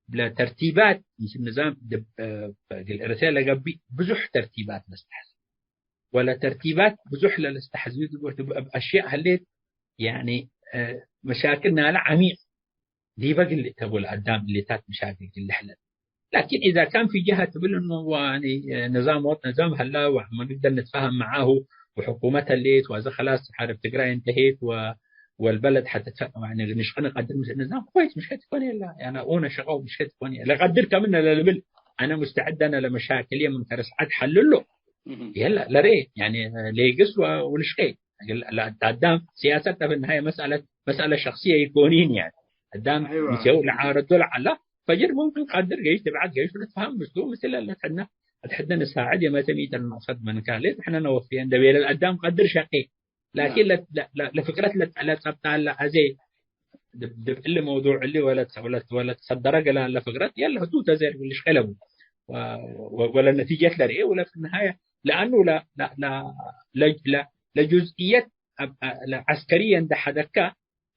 ለተርቲባት፣ ምስል ንዛም፣ ዲብ፣ አ፣ እግል እርሰ ለገብእ ብዙሕ ተርቲባት ለስተሐዝ። ወለ ተርቲባት ብዙሕ ለለስተሐዝዩ ዲብ፣ ዲብ አሽያእ ህሌት፣ ያኒ፣ አ፣ መሻክል ናለ ዐሚቅ ዲበ ግል ተቡ ለአዳም እሊታት መሻክል ግል ለሕለት። ላኪን ኢዛ ካን ፊ ጀሀ ትብል እኑ፣ ያኒ፣ ንዛም ወጥ ንዛም ሀላ ወንግደር ንትፋሀም መዓሁ ወሕኩመት ህሌት ወአዜ ከላስ ሐርብ ትግራይ እንተሄት ወ-፣ ወልበለድ ሐተ ተ-፣ ያኒ፣ ንሽቀ ንቀድር ምስል ንዛም ኮይስ ምሽከት ይኮን የለ። ያኒ፣ ኡነ ሸቀው ምሽከት ይኮን የለ። ለቀድር ከምነ ለልብል አነ ሙስተዕድ አነ ለመሻክልየ ምን ከረስዓት ሐልሎ። እህ። የለ፣ ለሬ፣ ያኒ፣ ሌግስ ወ-፣ ወልሽቄ። እግል ለአዳም ሲያሰት እብ ነሃየ መስአለት፣ መስአለ ሸክስየ ኢኮኒን፣ ያኒ አዳም አይዋ። ምሴው ለዓረዶ ለዐላ ፈጅር ሙምክን ቀድር ገይሽ ትብዓት ገይሽ ለትፈሀም ምስሉ ምስል ለትሐድነ፣ ለትሐድነ ንሳዕድ የመተ ሚእተ መቅሰድ መንካ ሌት ሕነ ነወፍየ እንደ ቤለ ለአዳም ቀድር ሸቄ ላኪን ለ-፣ ለ-፣ ለ-፣ ለፍቅረት ለ-፣ ለጸብጣለ አዜ ድብ-፣ ድብ እሊ መውዱዕ እሊ ወለት-፣ ወለት-፣ ወለትሰደረ ገላለ ፍቅረት የለ ህቱ ተዘር ልሽቄ ለቡ ወ-፣ ወ-፣ ወለነቲጀት ለርኤ ወለፍንሃየ ለአኑ ለ-፣ ለ-፣ ለ-፣ ለ-፣ ለ-፣ ለጁዝእየት አብ-፣ አ-፣ ለዐስከርየ እንደ ሐደካ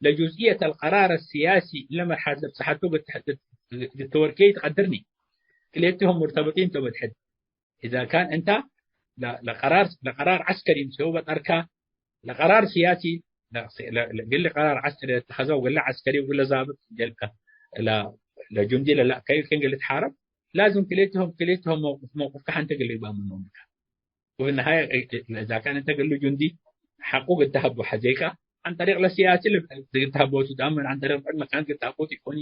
ለጁዝእየት አልቀራር አስያሲ ለመርሐለት ለብጽሐቱ ግት-፣ ግት-፣ ግትወርኬ ትቀድርኒ። ክልኤትሆም ሙርተብጢን ቶም እት ሕድ። إذا كان أنت ل-، ለቀራር፣ ለቀራር ዐስከሪ ምሰው በጠርካ፣ ለቀራር ሲያሲ፣ ለ-፣ ለ-፣ ለ-፣ እግል ቀራር ዐስከሪ ለተኸዘው፣ እግል ዐስከሪ ወእግል ዛብጥ፣ ለ-፣ ለ-፣ ለጁንዲ ለላእከዩ ከን እግል ልትሓረብ፣ ላዝም ክልኤትሆም፣ ክልኤትሆም መውቅፍ፣ መውቅፍከ ሐንተ እግል ልግበእ ምኖም ብካ። ወፍንሃየ፣ إذا كان أنت እግል ጁንዲ ሐቁ እግል ተሀቦ ሐዜካ፣ عن طريق ለሲያሲ ል-፣ እግል ተሀቦቱ ዳምን عن طريق ዕድ መካን እግል ተሀቦቱ ኢኮኒ።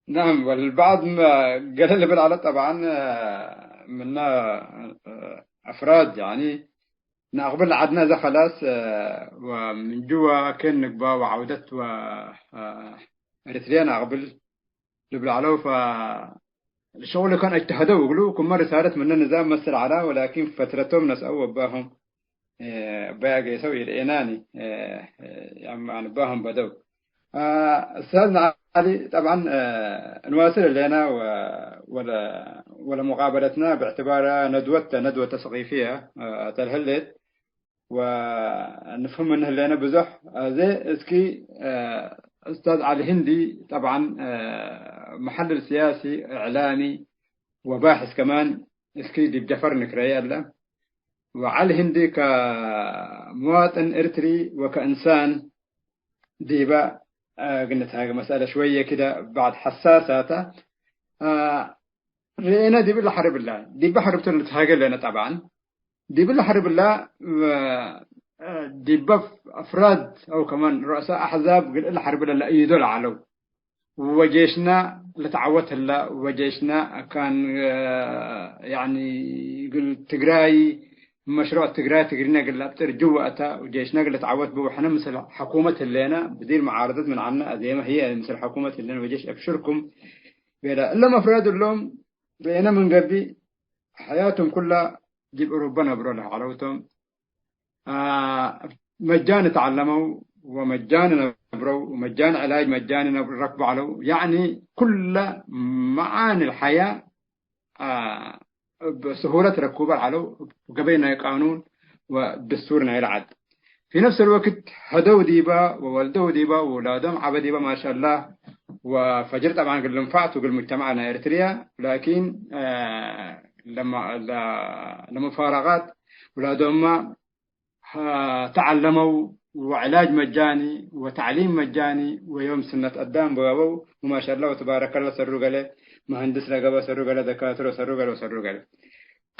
نعم، والبعض م-، ገሌ ልብል ዐለ ጠብዓን፣ ምነ አፍራድ፣ ያኒ፣ ነአቅብል ዐድነ እዘ ከላስ፣ ወምን ጅዋ ኬን ንግባ ወዐውደት ወ-፣ ኤሪትርየ ነአቅብል ልብል ዐለው፣ ፈ-፣ ሸቁል ከን አጅተሀደው እግሉ፣ ክመ ርሳለት ምነ ንዛም መስል ዐላ፣ ወላኪን ፈትረቶም ነስአው ወባሆም። እ፣ በያጌሰው ኢልኤናኒ፣ እ፣ እ፣ ያም አንባህም በደው። አ፣ ኡስታዝና ዐሊ፣ ጠብዓን፣ እ፣ እንዋስል እሌና ወ-፣ ወለ-፣ ወለሙቃበለትና ብዕትባራ ነድወተ፣ ነድወተ ሰቂፍየ፣ እ፣ ተልህሌት ወንፍህም ምንህ እሌና ብዙሕ። አዜ እስኪ፣ እ፣ ኡስታዝ ዐሊ ህንዲ፣ ጠብዓን፣ እ፣ መሐልል ስያሲ፣ እዕላሚ ወባሕስ ከማን፣ እስኪ ዲብ ጀፈር ንክረየ አለ። ወዐሊ ህንዲ ከሙዋጥን ኤርትሪ ወከእንሳን ዲበ፣ አ፣ ግንትሃገ መስአለ ሽወየ ክደ ባዕድ ሐሳሳተ፣ አ፣ ርኤነ ዲብ እለ ሐርብ እለ፣ ዲበ ሐርብቱ ንትሃገ ለነ ጠብዓን፣ ዲብ እለ ሐርብ እለ፣ አ፣ ዲበ አፍራድ አው ከማን ሩአሳ አሕዛብ እግል እለ ሐርብ እለ ለአይዶ ለዐለው። ወጄሽና ለተዐወት ህላ፣ ወጄሽና ካን፣ ያኒ፣ እግል ትግራይ፣ መሽሩዕ ትግራይ ትግርኛ እግል ለአብጥር ጅወ አታ፣ ወጄሽና እግል ለተዐወት ብወ፣ ሕነ ምስል ሐኩመት ህሌነ፣ ብዲር መዓረደት ምን ዐነ፣ አዜመ ህዬ ምስል ሐኩመት ህሌነ፣ ወጄሽ አብሽርኩም ቤለ። እሎም አፍራድ እሎም ርኤነ ምን ገብእ፣ ሐያቶም ኩላ ዲብ እሩበ ነብሮ ለዐለው ቶም። አ፣ መጃን ተዐለመው ወመጃን ነብረው ወመጃን ዕላጅ መጃን ነብ-፣ ረክቡ ዐለው። ያዕኒ ኩለ መዓኒ ልሐያ፣ አ፣ እብ ስሁለት ረኩበ ዐለው፣ ገበይ ናይ ቃኑን ወድስቱር ናይ ለዐድ። ፊ ነፍስ ልወቅት ሀደው ዲበ ወወልደው ዲበ ወውላዶም ዐበ ዲበ ማሻአላህ። ወፈጅር ጠብዓን እግል ልንፋዕ ቱ እግል ሙጅተማዕ ናይ ኤርትርያ፣ ላኪን፣ አ፣ ለማ-፣ ለ-፣ ለሙፋረቃት ውላዶማ ሀ-፣ ተዐለመው ወዕላጅ መጃኒ ወተዕሊም መጃኒ ወዮም ስነት አዳም በበው ወማሻአላህ ወትባረከላህ ሰሩ ገሌ መሀንድስ ለገበ ሰሩ ገሌ ደካትሮ ሰሩ ገሌ ወሰሩ ገሌ።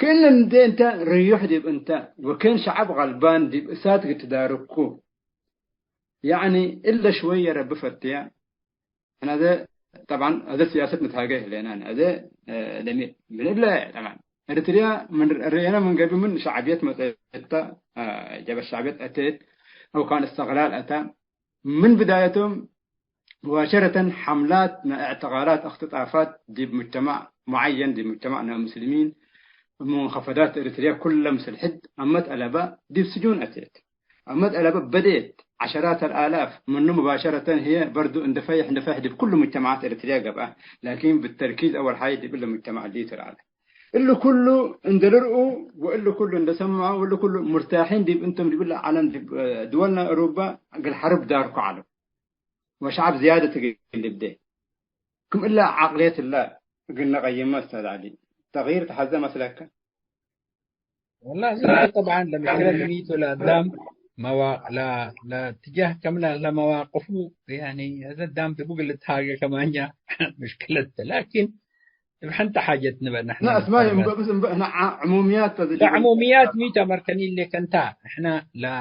ክእን እንዴ እንተ ርዩሕ ዲብ እንተ ወክእን ሸዐብ ገልባን ዲብ እሳት ግትዳርኩ። ያዕኒ እለ ሽወየ ረቢ ፈትየ። ሕነ አዜ፣ ጠብዓን፣ አዜ ሲያሰት ንትሃጌ ህሌናን። አዜ፣ እ፣ ለሚ-፣ ምን እለ፣ ጠብዓን፣ ኤርትርያ ምን ርኤነ ምን ገብእ ምን ሸዕብየት መጽአተ፣ እ፣ ጀበ ሸዕብየት አቴት፣ አው ካን እስትቅላል አተ። ምን ብዳየቶም ሙባሸረተን ሐምላት ናይ እዕትቃላት፣ እክትጣፋት ዲብ ሙጅተማዕ ሙዓየን፣ ዲብ ሙጅተማዕ ናይ ሙስሊሚን፣ ሙንከፈዳት ኤርትርያ ኩለ ምስል ሕድ አመት አለበ ዲብ ስጁን አቴት። አመት አለበ በዴት ዐሸራት አልአላፍ ምኑ ሙባሸረተን ህዬ በርዱ እንደ ፈይሕ፣ እንደ ፈይሕ ዲብ ኩሉ ሙጅተማዓት ኤረትርያ ገብአ፣ ላኪን ብተርኪዝ አወል ሐይ ዲብ እለ ሙጅተማዕ ሊቱ ለዐለ። እሊ ኩሉ እንደ ልርኡ ወእሊ ኩሉ እንደ ሰምዖ ወእሊ ኩሉ ሙርታሒን ዲብ እንቶም ዲብ እለ ዐለም ዲብ ድወል ናይ እሩበ እግል ሐርብ ዳርኮ ዐለው። ወሸዐብ ዝያደት እግል ልብዴ። ክም እለ ዐቅልየት እለ እግል ነቀይመ ኡስታዝ ዐሊ፣ ተግይር ተሐዘ መስለከ? ወላሂ፣ እዘ ጠብዓን ለምሽክለት ሚቱ ለአዳም መዋ-፣ ለ-፣ ለትጃህ ከምነ ለመዋቅፉ፣ ያኒ፣ እዘ አዳም ትቡግ ልትሃገ ከማኛ ምሽክለት ተ። ላኪን፣ እብ ሐንተ ሓጀት ንበ ንሕነ። ላ፣ እስማዒ፣ እምበ-፣ እምበ-፣ እምበ-፣ እነ ዓ-፣ ዕሙምያት ተዝል-፣ ላ፣ ዕሙምያት ሚቱ አመርከኒ እሌከ እንተ፣ ንሕነ ለ-፣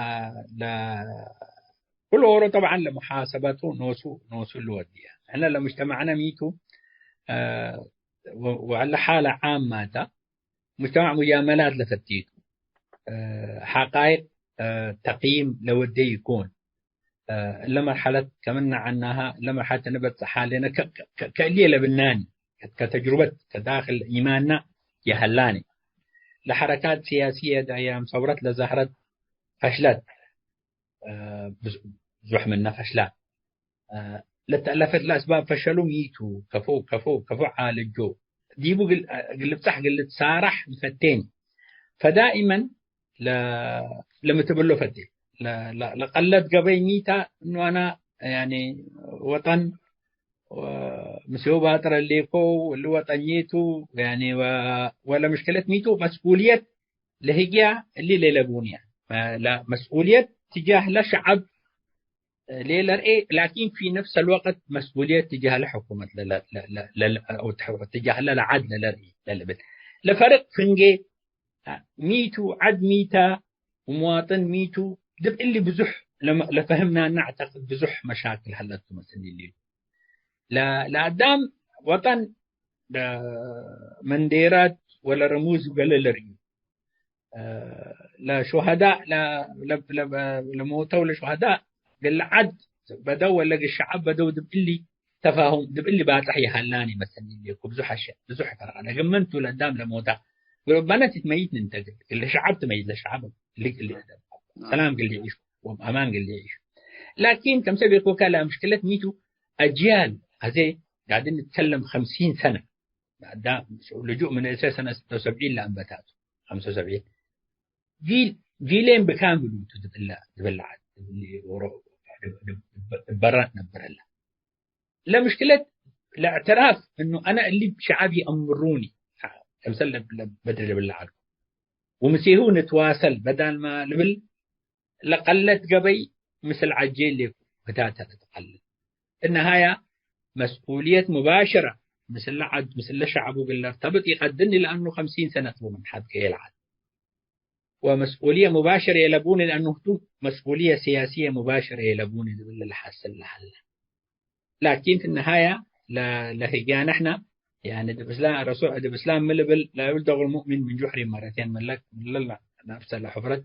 ለ-፣ ኩሉ ኦሮ ጠብዓን ለሙሓሰበቱ ኖሱ፣ ኖሱ ልወድየ። ንሕነ ለሙጅተማዕነ ሚቱ፣ አ፣ ወ-፣ ወዐለ ሓለ ዓማ ተ፣ ሙጅተማዕ ሙጃመላት ለፈቲቱ፣ እ፣ ሐቃይቅ፣ አ፣ ተቅይም ለወዴ ይኩን። አ፣ እለ መርሐለት ከምነ ዐናሃ፣ እለ መርሐለት እንበጽሕ ሀሌነ ከ-፣ ከ-፣ ከእልየ ለብናኒ፣ ከ-፣ ከተጅሩበት፣ ከዳክል ኢማንና የሀላኒ። ለሐረካት ስያስየ ዳያም ሰውረት ለዛህረት ፈሽለት። አ፣ ብዙ-፣ ብዙሕ ምነ ፈሽላ። አ፣ ለተአለፈት ለአስባብ ፈሸሉ ሚቱ፣ ከፎ፣ ከፎ፣ ከፎ ዓልጆ። ዲቡ ግል-፣ እግል ልብጻሕ እግል ልትሳራሕ ኢፈቴኒ። ፈዳኢመን ለ-፣ ለምትብሎ ፈቴ። ለ-፣ ለ-፣ ለቀለት ገበይ ሚታ እኑ አና ያኒ ወጠን ወ-፣ ምስዮ ባጥር ህሌኮ፣ እሊ ወጠን ቱ፣ ያኒ ወ-፣ ወለ ምሽክለት ሚቱ መስኡልየት ለህግያ እሊ ሌለ ቡንያ። መ-፣ ለ-፣ መስኡልየት ትጃህ ለሸዐብ ሌለ ርኤ፣ ላኪን ፊ ነፍስ አልወቅት መስኡልየት ትጃህ ለሕኩመት ለለ-፣ ለ-፣ ለ-፣ ለ-፣ አው ትሕ-፣ ትጃህ ለለዓድ ለለርኢ ለልብል። ለፈርቅ ፍንጌ ሚቱ፣ ዐድ ሚታ ወመዋጥን ሚቱ፣ ድብ እሊ ብዙሕ ለመ-፣ ለፈህምናና አዕተቅድ ብዙሕ መሻክል ሀለቱ መስል እሊ። ለ-፣ ለአዳም ወጠን ለመንዴራት ወለረሙዝ ገሌ ለርእዩ። እ፣ ለሹሀዳእ፣ ለ-፣ ለ-፣ ለ-፣ ለሞተው ለሹሀዳእ፣ እግል ዐድ በደው ወለ እግል ሸዐብ በደው፣ ድብ እሊ ተፋሁም፣ ድብ እሊ ባጽሕ ይሀላኒ መሰኒ እሌኩ። ብዙሕ አሸ-፣ ብዙሕ ፈርቀ። ለግመንቱ ለአዳም ለሞታ፣ በነት ትመይት ንንተ፣ እግል ሸዐብ ትመይት ለሸዐብ፣ እሊ፣ እሊ ሰላም እግል ይዒሹ፣ ወአማን እግል ይዒሹ። ላኪን፣ ከምሰ ቤኮከ ለምሽክለት ሚቱ፣ አጅያል፣ አዜ ጋድን ንትከለም ኸምሲን ሰነ፣ አዳም ልጁእ ምን እስር ሰነ ስተ ወሰብዒን ለአንበታቱ፣ ኸምሰ ወሰብዒን። ቪል-፣ ቪሌን ብካምሉ ቱ ድብላ፣ ድብላ፣ ድብሊ ወሮ-፣ ድብ-፣ ድብ-፣ ድብ-፣ በራ ትነብረላ። ለምሽክለት ለእዕትራፍ እኑ አነ እሊ ሸዐብ ይአምሩኒ፣ ከምሰል ለብ-፣ ለብ-፣ በድር ድብላ ዐልኩ። ወምሴሁ ንትዋሰል በዳል ማ ልብል ለቀለት ገበይ ምስል ዐጄ ሌኩ ህታተ ለትቀልል። እነሃያ መስኡልየት ሙባሸረ ምስለ ዐድ፣ ምስለ ሸዐቡ እግል ለርተብጥ ኢቀድኒ፣ ለአኑ ኸምሲን ሰነት ቡ ምን ሐድ ከኤ ለዐድ። ወመስኡልየ ሙባሸር የለቡኒ፣ ለአኑ ህቱ መስኡልየ ስያስየ ሙባሸር የለቡኒ ልብል ለሐስል ለሀለ። ላኪን ፊ ነሃያ ለ-፣ ለህግያነ ሕነ፣ ያኒ፣ ዲብ እስላም፣ ረሱል ዲብ እስላም ሚ ልብል፣ ላ ዩልደጉል ሙእሚን ምን ጁሕሪን መረቴን፣ ምን ለክ-፣ ምን ለላ ነፍሰ ለሑፍረት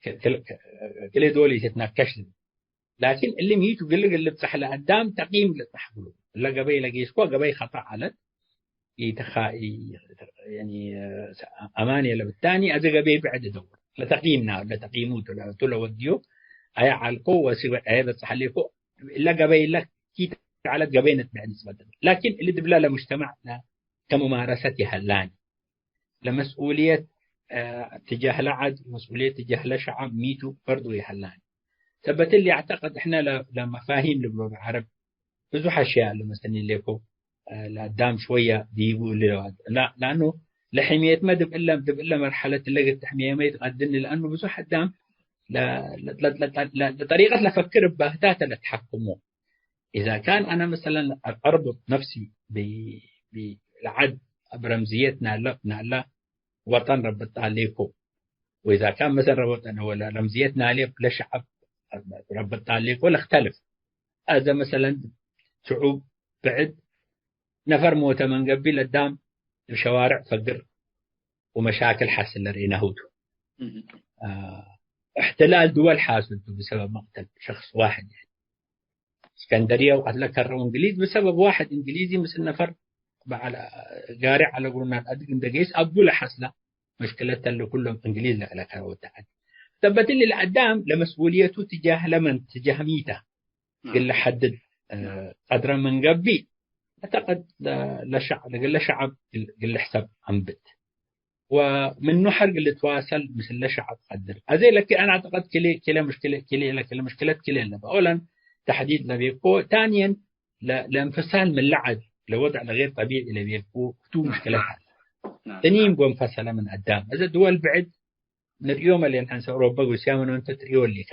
ክ-፣ ክል-፣ ክ-፣ ክልኤ ዶል ኢትትነከሽ ልብል። ላኪን እሊ ሚቱ ግል እግል ልብጸሕ ለአዳም ተቅይም ልብጸሕ ብሉ። እለ ገበይ ለጌስኮ ገበይ ኸጠእ ዐለት፣ ኢትኻ-፣ ኢ-፣ ያኒ፣ አማን የለ ብታኒ፣ አዜ ገበይ ብዕድ ደውር። ለተቅይምና፣ ለተቅይሙ ቱ ለ-፣ ቱ ለወድዮ፣ አየ ዐልኮ ወሲበ አየ በጽሐ ሌኮ፣ እለ ገበይ እለ ኪት ዐለት ገበይ ነትበዕ ንስበት። ላኪን እሊ ድብለ ለሙጅተማዕ ለ-፣ ከሙማረሰት ይሀላኒ። ለመስኡልየት፣ አ፣ ትጃህ ለዐድ፣ መስኡልየት ትጃህ ለሸዐብ ሚቱ በርዱ ይሀላኒ። ሰበት እሊ አዕተቅድ እሕነ ለ-፣ ለመፋሂም ልብሎ ለዐረብ ብዙሕ አሽያእ ለመሰኒ ሌኮ፣ አ፣ ለአዳም ሽወየ ዲቡ እሊ ለዋድ። ላ-፣ ለአኑ ለሕምየትመ ድብ እለ፣ ድብ እለ መርሐለት እለ እግል ትሕምየመ ኢትቀድኒ፣ ለአኑ ብዙሕ አዳም ለ-፣ ለ-፣ ለ-፣ ለ-፣ ለ-፣ ለጠሪቀት ለፈክር እባህታተ ለትሐክሞ። ኢዛ ካን አነ መሰለን አርቡጥ ነፍሲ ብ-፣ ብ-፣ ለዐድ እብ ረምዝየት ናለ፣ ናለ ወጠን ረቢ ጣሌኮ። ወኢዛ ካን መሰል ረቢ ወጠን ወለ ረምዝየት ናሌ ለሸዐብ ረቢ ጣሌኮ ለክተልፍ። አዘ መሰለን ሽዑብ ብዕድ ነፈር ሞተ ምን ገብእ ለዳም እብ ሸዋርዕ ፈግር ወመሻክል ሓስል ለርኤናሁ ቱ። እህ። አ፣ እሕትላል ድወል ሓስል ቱ ብሰበብ መቅተል ሸክስ ዋሕድ። እስከንደርየ ወቀትለ ከረው እንግሊዝ ብሰበብ ዋሕድ እንግሊዚ ምስል ነፈር በዐል ጋሪ ዐለ እግሉ ናድ አድግ እንደ ገይስ አቡ ለሐስላ ምሽክለት ተለ ኩሎም እንግሊዝ ለከረ ወተዐድ። ሰበት እሊ ለአዳም ለመስኡልየቱ ትጃህ ለመን ትጃህ ሚተ እግል ለሐድድ፣ እ፣ ቀድረ ምን ገብእ፣ አዕተቅድ ለ-፣ ለሸዕ-፣ ለእግለ ሸዐብ እግል ልሕሰብ አንብት። ወምኑ ሐር እግል ልትዋሰል ምስለ ሸዐብ ቀድር። አዜ ለኪ አነ አዕተቅድ ክልኤ፣ ክልኤ ምሽክለ-፣ ክልኤ ለክለ ምሽክለት ክልኤ ለበ። አወለን ተሕዲድ ለቤኮ፣ ታንየን ለ-፣ ለእንፍሳል ምን ለዐድ ለወድዕ ለገይር ጠቢዒ ለቤኮ፣ ህቱ ምሽክለት ዐለ። ናም። እኒም ጎ እንፈሰለ ምን አዳም። አዜ ድወል ብዕድ ንርእዮም አሌን ሐንሰ ኦሮበ ሩስያ ምኖን ትርእዮ እሊከ።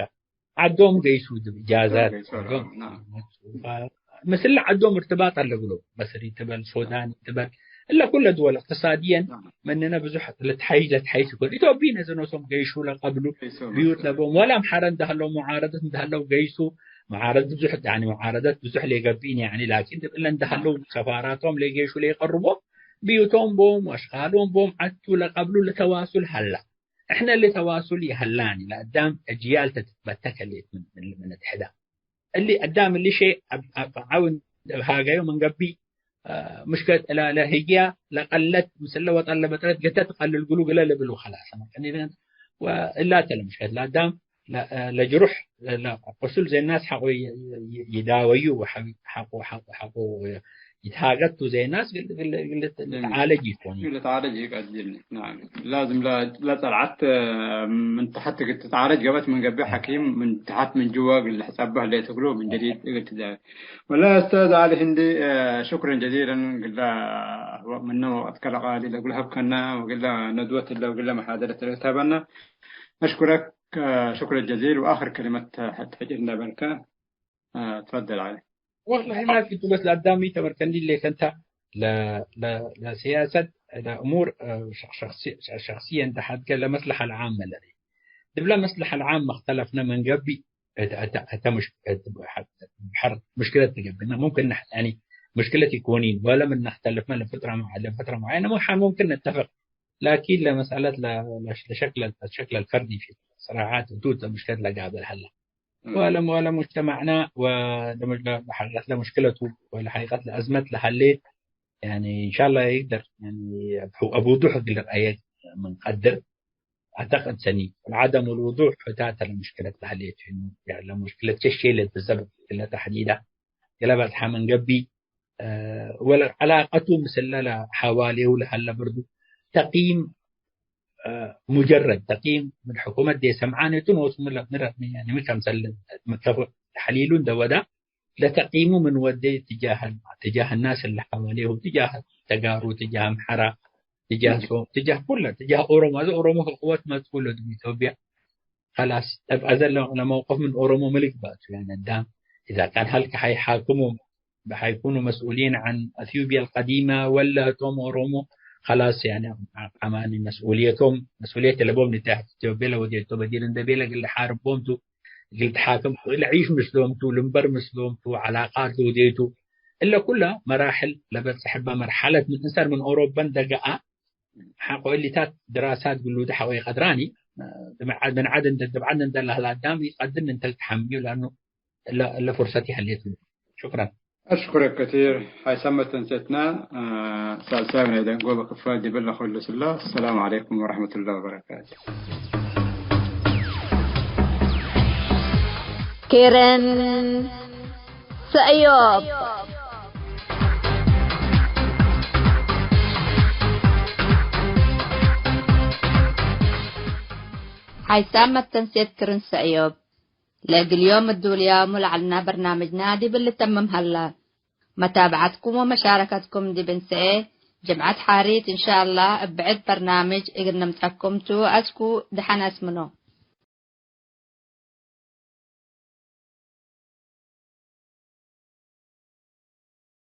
ዐዶም ገይሱ ዲብ እጃዛት፣ ዐዶም ገይሱ፣ ዐዶም ናም። ምስል ዐዶም እርትባጥ አለ እግሎም። መስሪ ትበል፣ ሱዳን ትበል፣ እለ ኩለ ድወል እቅትሳድየን ናም። ምንነ ብዙሕ ልትሐይሽ፣ ለትሐይሽ ይኮን። ኢትዮጵይን እዘ ኖሶም ገይሹ ለቀብሉ ገይሱ ብዩት ናም። ለቦም። ወላ አምሓረ እንደ ሀለው ሙዓረደት እንደ ሀለው ገይሱ። ሙዓረደት ብዙሕ፣ ያኒ ሙዓረደት ብዙሕ ሌገብኢን፣ ያኒ ላኪን ዲብ እለ እንደ ሀለው ናም። ሰፋራቶም ሌጌሹ ሌቀርቦም ብዩቶም ቦም ወአሽቃሎም ቦም ዐቱ ለቀብሉ ለተዋሱል ሀላ። እሕነ እሊ ተዋሱል ይሀላኒ፣ ለአዳም አጅያል ተትትበተክ ህሌት ምን፣ ምን፣ ምን ትሕዳ። እሊ አዳም እሊ ሼእ አብ፣ አብ ዐው እንዴ ሃገዩ ምን ገብእ፣ አ፣ ምሽከለት እላ ለህግያ ለቀለት ምስለ ወጠን ለበጥረት ገተ ትቀልል ግሉ ግለ ልብል ወኸላሰ። መቀኒ ወእላተ ለምሽከለት ለአዳም ለ-፣ ለጅሩሕ ለቁሱል ዘይ ናስ ሐቆ ይ-፣ ይ-፣ ይዳወዩ ወሐቆ፣ ሐቆ፣ ሐቆ ይትሃገቱ ዘይ ናስ ግል፣ ግል፣ ግል ልትዓለጅ ይኮኑ። ልትዓለጅ ይቀድል። ናም። ላዝም ለ-፣ ለጸልዓት ምን ተሐት እግል ትትዓለጅ ገብአት ምን ገብእ ሐኪም ምን ተሐት ምን ጅወ እግል ልሕጸበህ ለትግሉ ምን ጀዲድ እግል ትደ-፣ ወላ ኡስታዝ ዓሊ ህንዲ፣ አ፣ ሽክረን ጀዚለን እግለ ምነ ወቅትከ ለቃሊ ለእግለ ሀብከነ ወእግለ ነድወት እለ ወእግለ መሓደረት ለተበነ። አሽኩረክ፣ አ፣ ሽክረን ጀዚል። ወአክር ከሊመት ሕድ ሕጅር እንደ በልከ፣ አ፣ ትፈደል ዓሊ። ወላሂ ማፊ ቱ በስ ለአዳም ተመርከኒ ሌከ እንተ ለ-፣ ለ-፣ ለሲያሰት ለእሙር፣ አ፣ ሸክ-፣ ሸክሲ-፣ ሸክስየ እንተ ሐድገ ለመስለሐ ለዓመ ለሪ። ድብለ መስለሐ ለዓመ እክተለፍነ ምን ገብእ እተ፣ እተ፣ እተ ሙሽ-፣ እት በሐር፣ በሐር ሙሽክለት ትገብእና። ሙምክን ነሕ-፣ ያኒ ሙሽክለት ኢኮኒን፣ ወለ ምን ነክተልፍመ ለፍጥረ መ-፣ ለፈትረ ሙዐየነ ሙሐ-፣ ሙምክን ነተፍቅ። ላኪን ለመስአለት ለ-፣ ለሽ-፣ ለሸክለ፣ ለሸክለ ልፈርዲ ፊ ስራዓት እቱ እተ ሙሽክለት ለጋብል ሀላ። እም። ወለ፣ ወለ ሙጅተማዕና ወለ ሙጅ-፣ ለሐቂቀት ለሙሽክለቱ ወለሐቂቀት ለአዝመት ለሀሌ፣ ያኒ እንሻላ ይቅደር፣ ያኒ አብ-፣ አብ ውዱሕ እግል ልርአየ ምን ቀድር። አተቅድ ሰኒ፣ ወለዐደም ወልውዱሕ ሕታተ ለሙሽክለት ለሀሌት ፊኑ፣ ያለ ሙሽክለት ሸሼ ለልትሰበብ እለ ተሕዲዳ፣ ገለ በጽሐ ምን ገብእ፣ እ፣ ወለዐላቀቱ ምስለ ለሐዋሌሁ ለሀለ ብርዱ፣ ተቅይም፣ እ፣ ሙጀረድ ተቅይም ምን ሕኩመት ዴ ሰምዓኔቱ ኖሱ ምረ፣ ምረ፣ ያኒ ምን ከምሰል ምተፍ-፣ ተሕሊሉ እንደ ወዳ፣ ለተቅይሙ ምን ወዴ ትጃህ፣ ትጃህ ናስ እለ ሐዋሌሁ፣ ትጃህ ተጋሩ፣ ትጃህ አምሐራ፣ ትጃህ ሶም፣ ትጃህ ኩለ፣ ትጃህ ኦሮሞ። አዜ ኦሮሞ ከቅወት መጽኡ ለድም ኢትዮጵያ። ከላስ፣ እብ አዜ ለ-፣ ለመውቀፍ ምን ኦሮሞ ሚ ልግበእ ቱ፣ ያኒ አዳም፣ ኢዛ ካን ሀልከ ሐይሓክሙ፣ ሐይኩኑ መስኡሊን ዐን አትዮጵያ አልቀዲመ፣ ወለ ህቶም ኦሮሞ፣ ከላስ፣ ያኒ፣ አማኒ መስኡልየቶም፣ መስኡልየት ለቦም ንትሐት ኢትዮጵያ ለወዴቶ በዲር እንደ ቤለ እግል ልሓርቦም ቱ፣ እግል ተሓክም፣ ለዒሽ ምስሎም ቱ፣ ልንበር ምስሎም ቱ፣ ዐላቃት ልውዴቱ፣ እለ ኩለ መራሕል ለበጽሕ እበ መርሐለት ምን እንሰር ምን ኦሮበ እንደ ገአ፣ ሐቆ እሊታት ድራሳት ግሉደ ሐቆ ኢቀድራኒ፣ ምን ዐድ፣ ምን ዐድ እንደ፣ ምን ዐድ እንደ ለህለ አዳም ኢቀድር እንተ ልትሐምዩ፣ ለአኑ እለ፣ እለ ፉርሰት ይሀሌት። ሹክረን። أشكرك كثير። ሀይሳም መተንሴትነ፣ አ፣ ሳልሳይ ናይ ደንጎበ ክፋል ዲብለ ኩሉ ስላ። السلام عليكم ورحمة الله وبركاته። ኬረን ሰእዮብ። ሀይሳም መተንሴት ክርን ሰእዮብ። ለእግል ዮም እዱልያሙ ለዐልና በርናምጅና ዲብ ልተምም ሀላ። መታብዐትኩም ወመሻረከትኩም ዲብ እንሰኤ ጅምዐት ሓሪት እንሻአላህ እብ ብዕድ በርናምጅ እግል ንምጸኩም ቱ። አስኩ ደሐን አስምኖ።